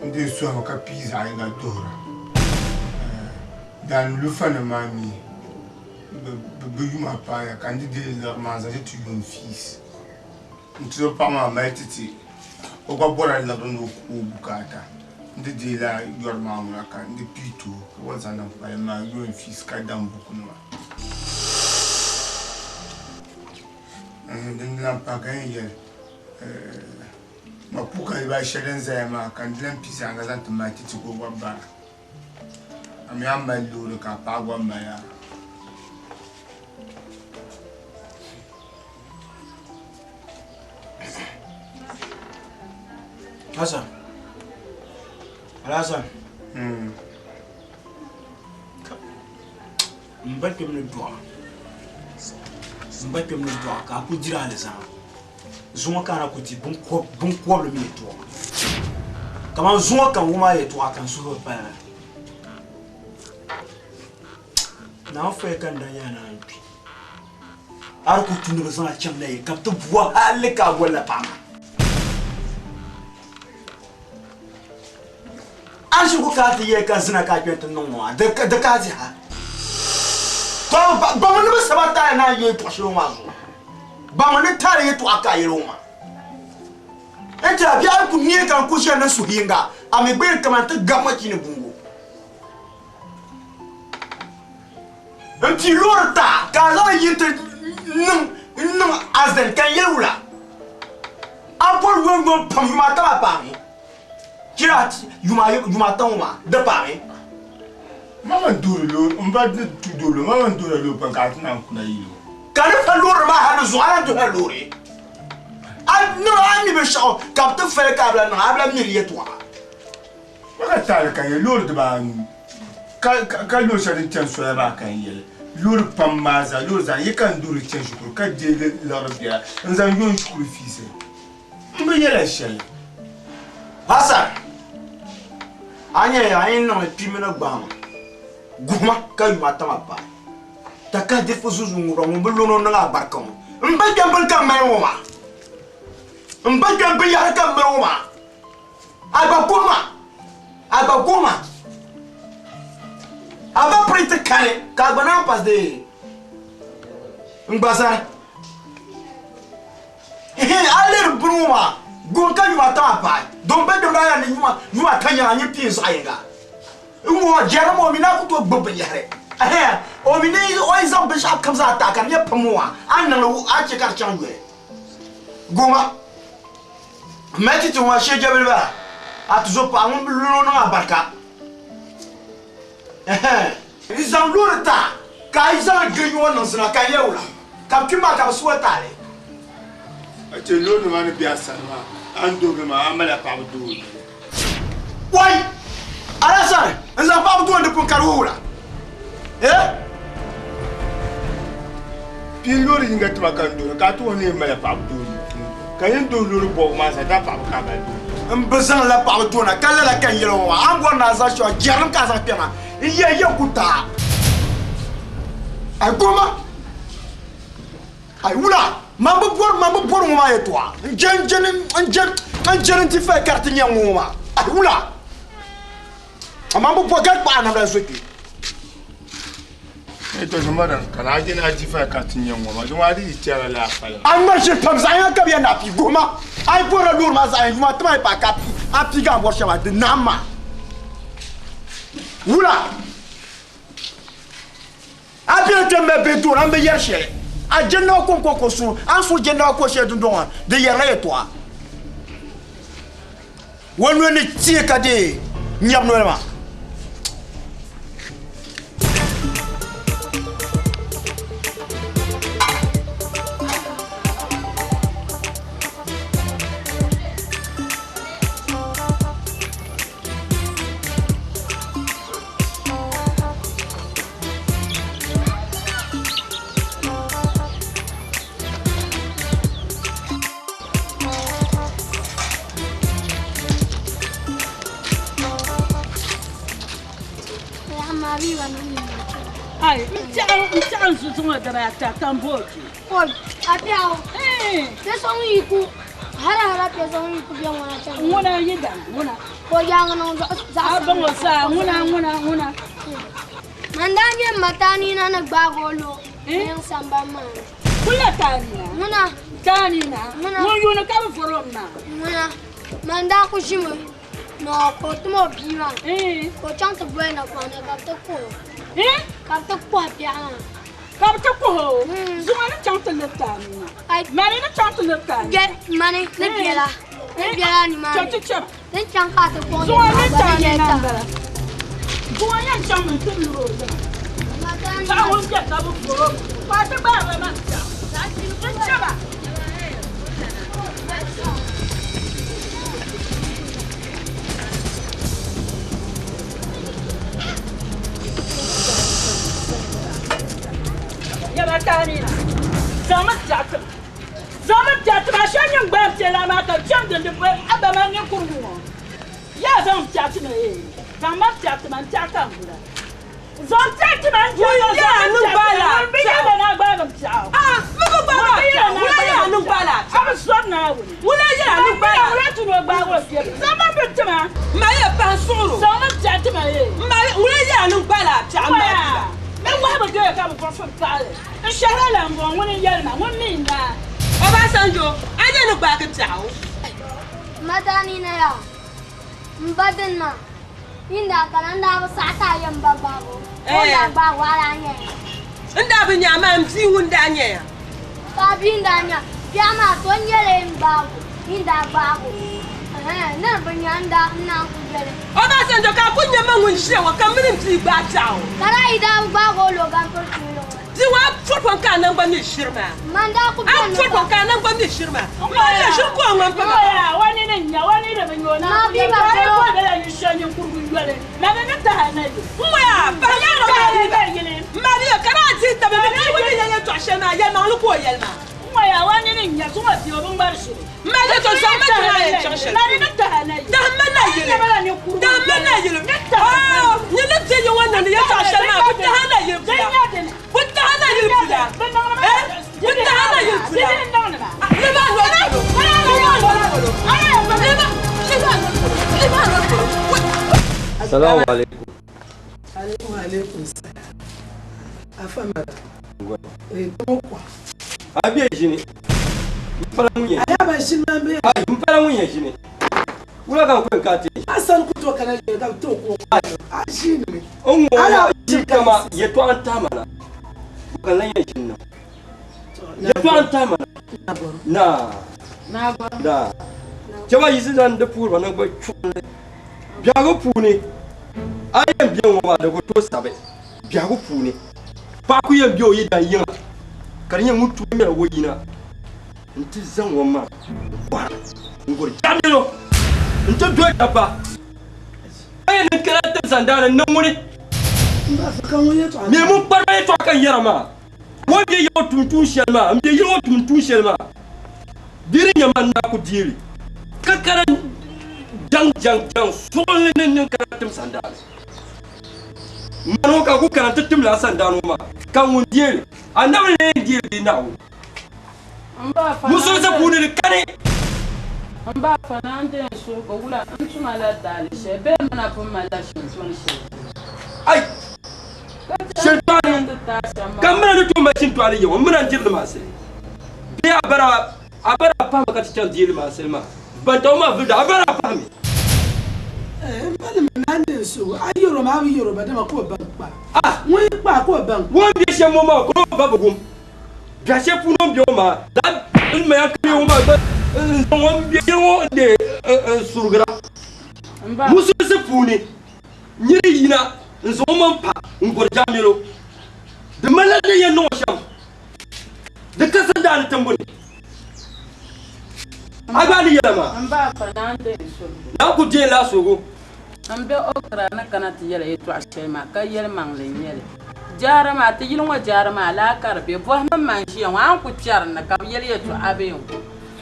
n dii sɔhimi ka pii zaɣ yinga duhira daani lufanima maa mi bɛ yuma paaya ka n di deei liɣiri maa n zaŋ ti ti yuun fiis n ti o paɣa maa mali ti ti o gba bɔrila liɣiri ni o ku o bukaata n ti deei lala yɔri maa ŋuna ka n di pii ti o ka gba zaŋ din kpalim maa yuun fiis ka dam bukunima din lahi pahi ka yɛn yɛli mapuuka dibaayi shɛli din zaya maa ka n di lahi pii zaɣ yinga zaŋ ti mali ti ti ka o gba bara a mi a ni mali loori ka a paɣa gba mali a. Hassan. Alhassan. M ba kpɛm ni dɔɣa. M ba kpɛm ni dɔɣa ka a ku diri alizama. Zuŋɔ ka a na ku di binkɔbili mi yɛtɔɣa. Kaman zuŋɔ ka n wum a yɛtɔɣa ka n suhu bi paligi. Naawuni faya ka n daa nya a naan kpi. A di ku tu ni bɛ zaŋ a chaŋ na ye ka bɛ ti bu a hali ka a bolila paɣa maa. A ni shiri ku kana ti yɛli ka zina ka a kpɛri ti niŋ ŋɔ maa, di ka a diha. Tɔ baŋmi ni bɛ saba taali naan yi yɛtɔɣ shɛli ŋɔ maa zuɣu. Baŋmi ni taali yɛtɔɣa ka a yɛli ŋɔ maa. N tɛha bɛ a yi ku neei ka n ku ʒiya ni suhuyiŋga, a mi gba yɛn kaman ti gabi ma chiini buŋgo. N pii loori ta ka a zaŋ yi nti niŋ accident ka n yɛli wula? A bɔri yomyom pam yuma ata maa paami. Chira yuma yuma ata ŋɔ maa di paami. Mama n duhiri loori m ba ni tu duhiri loori mama n duhirila loori pam ka a ti naan kuna yili ŋɔ. Ka di pa loori maa hali zuɣu a lahi duhirila loori. A niŋ a mi binshɛɣu ka bɛ ti fali ka a bi lahi niŋ a bi lahi mi di yɛltɔɣa. Ba ka taali ka nyɛ loori dibaanu ka ka loori shɛli din chani soya maa ka n yɛli loori pam maa zaa loori zaa n yi ka n duhiri chani shikuru ka deei liɣiri biɛla n zaŋ yo n shikuru fiisi m bi yɛla shɛli. Hassan, a nya ya a yi niŋ li kpimi ni gbaama guhima ka yuma ata maa paai. Takahi diripu zuzu ŋubira ŋun bi lo ni o niŋ alibarika ŋɔ. M ba kpɛm bini ka m mali ŋɔ maa. M ba kpɛm binyahari ka m mali ŋɔ maa. A gba guhima, a gba guhima. A ba piri ti kani ka a gba naan pa dee n gba zani. Ehe, a lihiri bini ŋɔ maa, guhim ka yuma ata maa paai. Domi bɛ gbibila ya ni yuma, yuma ata nyɛla nyin pii zaɣ yiŋga. N-ŋɔ jɛrim o mi ni a ku tooi gbibi binyɛhiri. Ehe, o mi ni o yi zaŋ binshɛɣu kam zaa ti a ka di nyɛ pam ŋɔ maa, a ni niŋ li a chɛ ka di chaŋ yoli. Guhima. Mali ti ti ŋɔ shee jɛbili bala, a tuzo paɣa ŋun bi luri o niŋ a barika. N zaŋ loori ti a ka a yi zaŋ li gili nyuŋɔ niŋ zina ka n yɛli wula ka bɛ kpi maa ka bɛ suhi taali. A chɛ loori maa ni be a sani maa, a ni duhiri maa, a malila paɣaba dooni. Wai! Alasani, n zaŋ paɣaba dooni di pun ka di wuhi wula? Eh? Pii loori yiŋga tima ka n duhiri ka a ti wuhi ni n malila paɣaba dooni. Ka yin duhi loori bɔbigu maa zaa, daa paɣaba ka a mali dooni. N bi zaŋla paɣaba doona ka lala ka n yɛli ŋɔ maa, a ni bɔri ni a zaŋ shɛba jɛrilim ka a zaŋ kpɛma n yɛn yɛn ku taai. Ai guhima! Ai wula! Man bi bɔri man bi bɔri ŋɔ maa yɛltɔɣa. N je n je n je n je ni n ti fali ka di ti nyɛ ŋɔ maa. Ai wula! Man bi bɔri gari kpaɣa namda zo kpe. Ee to madam kana a je ni a di fali ka ti nyɛ ŋɔ maa di ŋɔ a di yi chɛrila laa fali. A ŋmari shiri pam zaɣ yinga ka bɛ yɛn ni a pii guhima. A yi bɔrila loori maa zaɣ yini yuma ti maa yi paai ka a piigi a ni bɔri shɛm maa di naam maa. Wula! A bela kpe m-mali bihi tooni, a ni bi yɛri shɛli. A jɛndawa kɔŋko ka o suhu, a ni suhi jɛndawa ko shɛli dundɔŋ maa, di yɛrila yɛtɔɣa. O noli ni teei ka deei nyɛbu noli maa. Ai, n tiɛhi n zuzu ŋɔ dibaa ata ka n booi kpe. Oi, a biɛɣu. Kpe so ŋun yi ku hala hala kpe so ŋun yi ku be ŋuna chani. Ŋuna yi daŋ ŋuna. Ka o yaaŋa niŋ zaɣ A baŋ o saa ŋuna ŋuna ŋuna. Man daa nyɛ m ma Taanina ni gbaagi o lo yiŋ sambani maa ni. Kula Taanina? Ŋuna. Taanina? Ŋuna. Ŋun yuuni ka bɛ vɔri o maa? Ŋuna. Man daa ku ʒimi ni o ka o tim o bia maa ka o chaŋ ti boli napɔŋ ni ka bɛ ti kuhi o. Ka bɛ ti kuhi biɛɣu maa. Ka bɛ ti kuhi o. Zuŋɔ ni chaŋ ti liri Taanina. Mani ni chaŋ ti liri Taanina. Jɛ, mani ni biɛla. Ni biɛla nimaani. Chaŋ ti chɛma. Din chaŋ ka a ti kpuɣi Zuŋɔ niriba ni gba ni Taanina yɛli ta. m-bala. Zuŋɔ yɛn chaŋmi nti liri o yiŋa. Paɣa ŋun be ka bɛ vɔri o mi, ka a ti gbaarila man biɛɣu. N chɛma. Yɛma Taanina, zaŋmi biɛɣu ti ma. Zaŋmi biɛɣu ti ma, a shɛli nyin gbaai m piɛlaa maa ka chaŋ dindi a ba maa ninkurigu ŋɔ. Yaa zaŋ biɛɣu ti ma ee, zaŋma biɛɣu ti ma, n biɛɣu ka n gula. Zaŋ biɛɣu ti ma n biɛɣu ka zaŋ mi biɛɣu ti ma, ŋun bi yɛli ma ni a gbaagi m biɛɣu. Ŋun bi yɛli ni a gbaagi m biɛɣu, a bi zɔri Naawuni. Wula ti ni o gbaagi o biɛri? Zaŋmi bini ti ma. Zaŋmi biɛɣu ti ma ee. Bɛ wahibu doya ka bɛ buɣisi paɣili. N shɛhira la m-bɔŋɔ, ŋuni n-yɛli ma, ŋun mi n-daa. Obasanjo, a nya ni gbaagi biɛɣu? Madanina yaa, m ba dini maa, yi ni daa kana n daa bi saɣi ti a yɛn ba gbaagi o, o ni daa gbaagi o a daa nya ya. N daa bi nya amaa m bia ŋun daa nya ya. Ka a bia n-daa nya, biɛɣu maa to n-nyɛli n gbaagi o. Yi daa gbaag o. Ɛhɛn, ni di bi nya n daa n naan ku yɛli. Obasanjo ka a ku nya ma ŋun ʒiya ŋɔ ka m mini m bia gbaai biɛɣu. Ka daa yi daa bi gbaag o lo gampiri tuuli ŋɔ. Bia ŋɔ a pɔri pɔŋ ka a naŋgban mi ʒiri maa. Man daa ku A beni pɔri pɔŋ ka a naŋgban mi ʒiri maa. Ma o ʒiri ka o ŋmani pa ma. Nyoya, o nini n-nya, o nini bi nya o Ma naan ku bia yɛli, ba ka a yi pɔri o. boli bela yuli shɛli ninkurigu yoli, ma bi ni tahi na yi. N ŋɔya, paɣa nyɛla o maa M ma bia, ka daa dihi tabi ni bia ŋɔ ni yɛli yɛltɔɣa shɛli maa, yɛlimaŋli ka o yɛli maa. N ŋɔya, o nini n-nya, zuŋɔ bia o bi ŋmari ʒiri. M ma bia, to zaŋ ma ti a yɛn chaŋ shɛli polo. Dahim ma nayili, dahim ma nayili. Oo, nyini ni bɛ yi ŋɔ niŋdi yɛltɔɣa shɛli maa, bɛ tahi a nayili pula. Bɛ tahi a nayili pula. Eh, bɛ tahi a nayili pula. Lebe a noli polo, lebe a noli polo, lebe, lebe a noli polo, lebe a noli polo. Salamu alaikum. Wa alaikum salam. Afa mara. Eh, tomo kwa. A bɛ ʒini. M pala ŋun yɛn. Aya ba ʒini maa bɛ. Ai, m pala ŋun yɛn ʒini. Wula ka n ku yɛn ka ti. Asan ku to kana yɛn ka to ko. A ʒini mi. N ŋɔ maa ʒi kama yɛtɔɣa n tahi ma na. Ka n lan yɛn ʒini na. Yɛtɔɣa n tahi ma na. Naa. Naa. Chɛba yi zaŋ di puhiri ba naŋgban chuɣinli. Biɛhigu puuni, a yi yɛn be ŋɔ maa di ku tooi sabi. Biɛhigu puuni, paɣa ku yɛn be o yidan yiŋa ka di nyɛ ŋun tuui ŋmɛri o yina nti zaŋ o maŋ n-kɔhira n-guri jaɣibelo nti doli dabba ka yɛn niŋ kara tim sandaani n-niŋ ŋuni. Mi ŋun kpari ma yɛtɔɣa ka n yɛra maa, o ni be ya o tum tuun shɛli maa, m be ya o tum tuun shɛli maa. Di ni nyɛ ma n daa ku deei li, ka kana jaŋ jaŋ jaŋ suɣinli ni niŋ kana tim sandaani. Mani ŋɔ ka ku kana nti tim lala sandaani ŋɔ maa, ka ŋun deei li, anabi n-lee yɛn deei li bee Naawuni? Musulinsi puuni di kani. M ba afa naa n deei n suhigu wula n tuma la taali shɛli bee m ni pun malila shintɔni shɛli polo? Ai! Shintɔni! Ka m mina ni tooi mali shintɔni yaŋɔ, m mina n-diri li maa sili. Bee a bara a bara a pahimi ka ti chaŋ deei li maa sili maa? Bantabu maa vuli da a bara a pahimi. M ba ni mi naa n-deei n suhigu, a yɛr o maa a bi yɛr o ba dama ka o baŋ kpa. Ŋun yi kpa ka o baŋ kpa. O ni be shɛm ŋɔ maa ka o ba bi wum. Biɛhi shɛli puuni o ni be ŋɔ maa, lala n maya ka ŋɔ maa gba n zaŋ o bɛ yili ŋɔ n-deei n surugira. Musulinsi puuni niri yina n zaŋ o maŋ pa n gɔri jaamelo. Di ŋmanila din yɛn niŋ o shɛm di ka sandaani timbu ni. A gba ni yɛla maa. Naa ku deei laa suhigu. M be Okra ni kana ti yɛli yɛtɔɣ shɛli maa, ka yɛlimaŋli n-nyɛ li. Jaara maa, ti yili ŋɔ jaara maa laa ka di be. Bɔhimi ma n-ʒiya ŋɔ, a ni ku kpɛri n ni ka bɛ yɛli yɛtɔɣa a bee n-ku.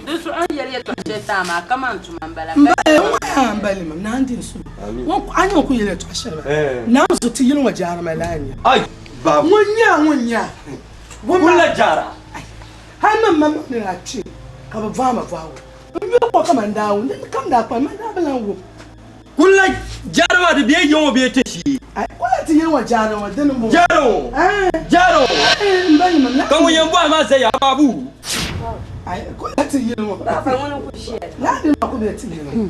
Di zuɣu n yɛli yɛtɔɣ shɛli ti a maa, kaman tuma m-bala. M ba, eh, n ŋɔ yaa m ba lima, naa n-di n suhu. A ni ku yɛli yɛtɔɣ shɛli maa, Naawuni so ti yili ŋɔ jaara maa laa n-nyɛ. Ai, babu. Ŋun nya, ŋun nya. Ŋun la jaara. Ai, hal man maŋmaŋ ni daa kpi ka bɛ bɔhi ma bɔhigu. N yuli kɔ kaman Naawuni ni kam daa kpalim, man daa bi lan wum. Kulla jaara maa di bee yiŋɔ bee ti shee. Ai, kulla ti yili ŋɔ jaara ŋɔ dini m-bɔŋɔ. Jaara ŋɔ, jaara ŋɔ. Ai, m ba yimam na. Ka ŋun yɛn bɔhi maa zaya babu. Ai, kulla ti yili ŋɔ. Laa dini maa ku be ti yili ŋɔ.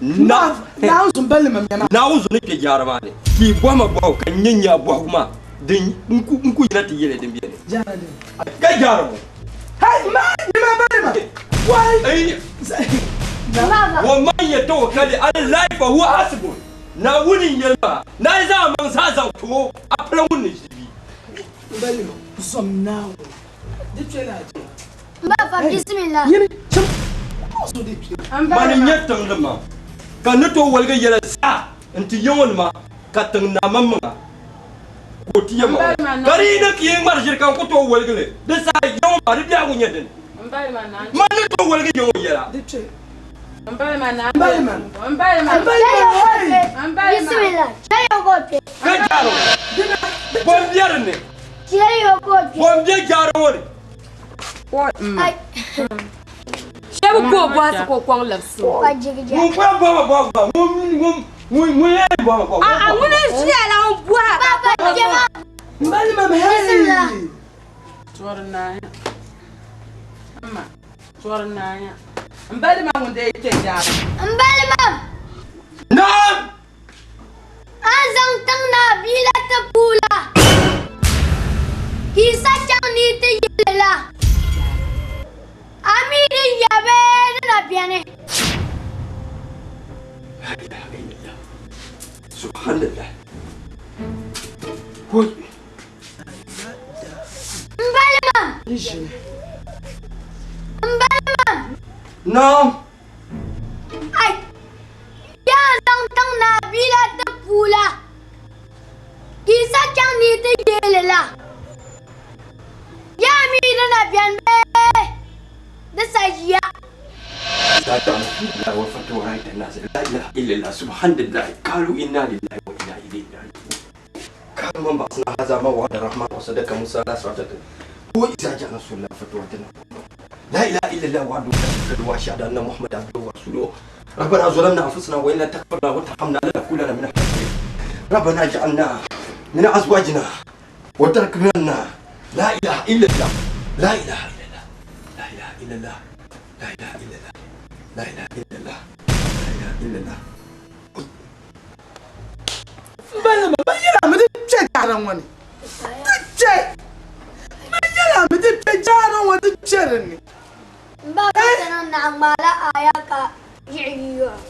Na. Naawuni zo m-ba limam ya maa. Naawuni zo ni kpe jaara maa ni. Ka yi bɔhi ma bɔhigu ka n nya nya bɔhigu maa din n ku yina ti yɛli din beni. Jaara dini. Ka jaara ŋɔ. Hai, ma, yimam ba lima. Wai. Wa man yatawakkali ala Allahi fa huwa hasbuh. Naawuni n-yɛli maa, ni a yi zaŋ a maŋ zaa zaŋ ti o, a pala ŋun ni ʒi bia. M ba lima, zom Naawuni. Di kpe la je. M ba fa bisimila. Nyini, chim. So di kpe. Mani n-nyɛ tiŋnima, ka n ni tooi woligi yɛla zaa n-ti yiŋɔnima, ka tiŋ naa maŋmaŋa ka o ti yɛn ma ŋɔ. Ka di yi niŋ ka yi ŋmari ʒiri ka n ku tooi woligi li, di saha yiŋɔ maa di biɛhigu nyɛ dini? Man ni tooi woligi yiŋɔ yɛla. Ka jaara ŋɔ, bɔ m-be di ni? Bɔ m-be jaara ŋɔ ni? Shɛba ku o bɔhisi ka o kɔŋ labisi o. Ŋun kɔŋ bɔhi ma bɔhigu maa, ŋun ŋun lee bɔhi ma bɔhigu. A'a, ŋuni n-ʒiya la ŋun bɔhi a ka kɔŋ Bismillah. Tɔri naaya. Mma, tɔri naaya. M balima ŋun dee kpe jaara. M balima! Naam! A ni zaŋ tiŋ naa bia la ti puu la, ka yi sa chaŋ ni yi ti yili la, a mi di ya bee di na na beni. La ilaha illallah. Subhanallah. Woi. M balima. M balima. Naam. Ai. Yaa zaŋ tiŋ naa bia la ti puu la. Ka yi sa chaŋ ni yi ti yeeli la. Yaa mi di na beni bee di sa ʒiya. La wa raita nas la ilaha illallah subhanallah qalu inna lillahi wa inna ilayhi raji'un qalu man ba'athna hadha ma wa'ada rahman wa sadaqa musa la sa'ata wa iza ja'a nasrullah fatawatana la ilaha illallah wahdahu la sharika lahu wa ashhadu anna muhammadan abduhu wa rasuluhu ربنا ظلمنا انفسنا وان لم تغفر لنا وترحمنا لنكونن من الخاسرين ربنا اجعلنا من ازواجنا وتركنا لا اله الا الله لا اله الا الله لا اله الا الله لا اله الا الله لا اله الا الله لا اله الا الله M balima, bɛ yɛla mi di kpe jaara ŋɔ ni. Di kpe. Bɛ yɛla mi di kpe jaara ŋɔ di kpe di ni. M ba ka ti niŋ naɣ ŋmaala aya ka yiɣi yi yɔɣu.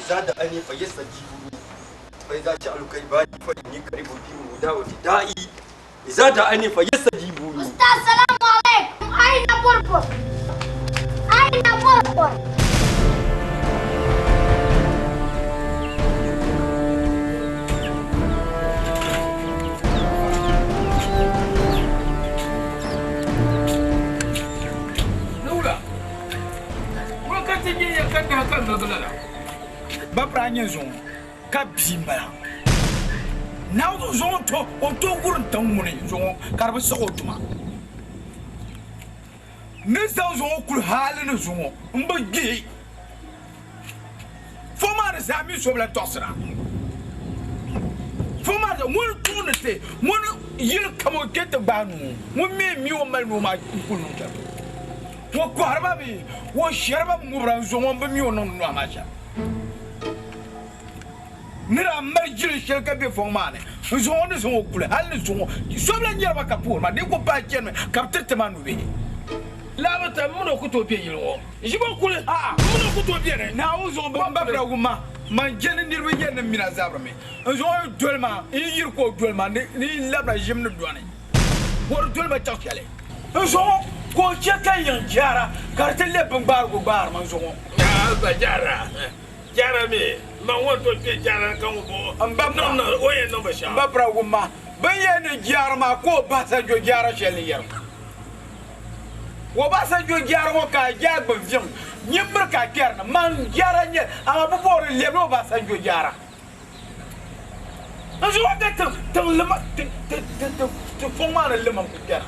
إذا دعاني فيستجيب لي فإذا سألك عبادي فإني قريب أجيب دعوة الداعي إذا دعاني فيستجيبوا لي أستاذ سلام عليكم أين بربر؟ أين بربر؟ Nula. Wakati nyɛ ya ka daha ka nabila la. Ba pra nyɛ zuŋɔ ka bia m-bala. Naawuni zuŋɔ to o to guri n-tiŋ ŋuni zuŋɔ ka di bi siɣi o tuma. Ni zaŋ zuŋɔ kuli hali ni zuŋɔ m bi gbihi. Fo maa di zaa mi so bi lahi tɔɣisira. Fo maa di ŋuni tuuni ti ŋuni yili kam o kpe ti gbaai nuu ŋun mi mi o mali nuu maa n-kuli niŋ shɛli polo. O kɔhiri ba bee o shɛri ba mi ŋubira n-zuŋɔ m bi mi o niŋdi nɔhi maa shɛm. Ni daa mali jili shɛli ka be fɔŋ maa ni n-zuŋɔ ni zaŋ o kuli hali ni zuŋɔ so bi lahi nyari ba ka puhiri ma di ku paai chanimi ka bɛ tiriti ma nubihi. Labi ta m mini o ku tooi be yili ŋɔ. Ʒibo kuli, m mini o ku tooi beni. Naawuni zuɣu m ba pira wumma, man je ni niriba yɛli ni m mini a zabirimi. N zuɣu yi doli ma, n yi yiri ka o doli ma ni yi labina ʒim ni dɔni, o di doli ma chaɣ shɛli. N zuɣu ka o chɛ ka yiŋ jaara ka di ti lɛbi bingbaarigu gbaari ma n zuɣu. Yaa ba jaara, jaara mi, man ŋɔ n-tooi kpe jaara ni ka ŋun bɔŋɔ M ba niŋ niŋ o yɛn niŋ binshɛɣu. M ba pira wumma, bɛ ni yɛli ni jaara maa ka o bahi sa jo jaara shɛli ni yɛri ma. Obasanjo jaara ŋɔ ka a jaai gbubi viŋ nyin miri ka a kpɛri ni man jaara n-nyɛ amaa bɛ boori lɛbila Obasanjo jaara. N zuɣu ka ti tiŋ lima ti ti ti ti ti fɔŋ maa ni limam ku kpɛra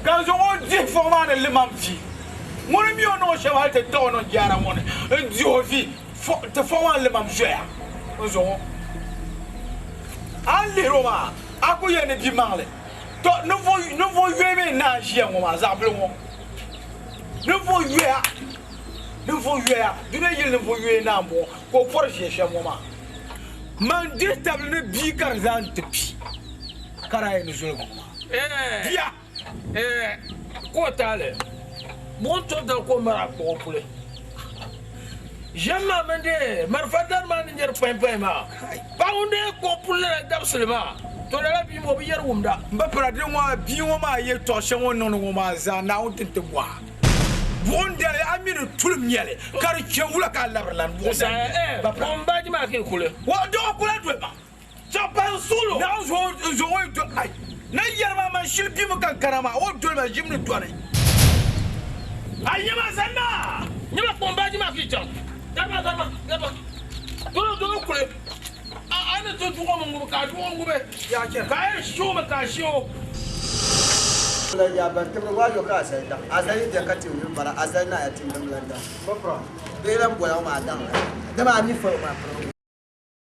ka n zuɣu o dihi fɔŋ maa ni limam vi ŋuni mi o niŋ o shɛm hali ti taɣi o niŋ jaara ŋɔ ni n dihi o vi ti fɔŋ maa ni limam zoya n zuɣu a ni lihiri o maa a ku yɛli ni bi maŋli. Tɔ, ninvuɣ yoya mi n-naan ʒiya ŋɔ maa, zaɣ bili ŋɔ. Ninvuɣ yoya, ninvuɣ yoya, dunia yili ninvuɣ yoya n-naan bɔŋɔ, ka o pɔri ʒiya shɛm ŋɔ maa. Man dihi tabili ni bia ka di zaa nti kpi, ka daa yɛn ni zoligu ŋɔ maa. Bia! Ɛɛ, ka o taali buɣim tɔbu dali ka o mari a kpuɣ o puli. Ʒiɛm maa mini di marafa dari maa ni nyari payipayi maa, paɣ ŋun dee kpuɣ puli lala dabisili maa, to lala bia maa o bi yɛri wumda. M ba pira, di ŋɔ bia ŋɔ maa yɛtɔɣ shɛŋa o ni niŋdi ŋɔ maa zaa Naawuni ti ni ti bɔh a. Buɣim dali a mi ni tulim nyɛli ka di chɛ wula ka a labiri lan buɣim dali nyɛli. Ba pira. Buɣim baaji maa ka yi kuli. Wa dɔɣi kula doli ma. Chaŋ pahi n suɣilo. Naawuni zuɣu zuɣu yi doli ai. Na yɛri maa man shili bimi ka n kana maa o doli ma ʒim ni dɔni. A nyama zanna! Nyama kpuɣim baaji maa ka yi chaŋ. Garima garima garima. Dolo dolo kuli. A a ni ti duɣi mi ŋubi ka a duɣi ŋubi. Ka a yɛn shi o mi ka a shi o. Ya ban tibiri waa yo ka azali daŋ. Azali yi bɛ ka tim din bala, azali na ya tim din lan daŋ. Bee lan bola ŋɔ maa daŋ la. Dama a mi fo maa piri.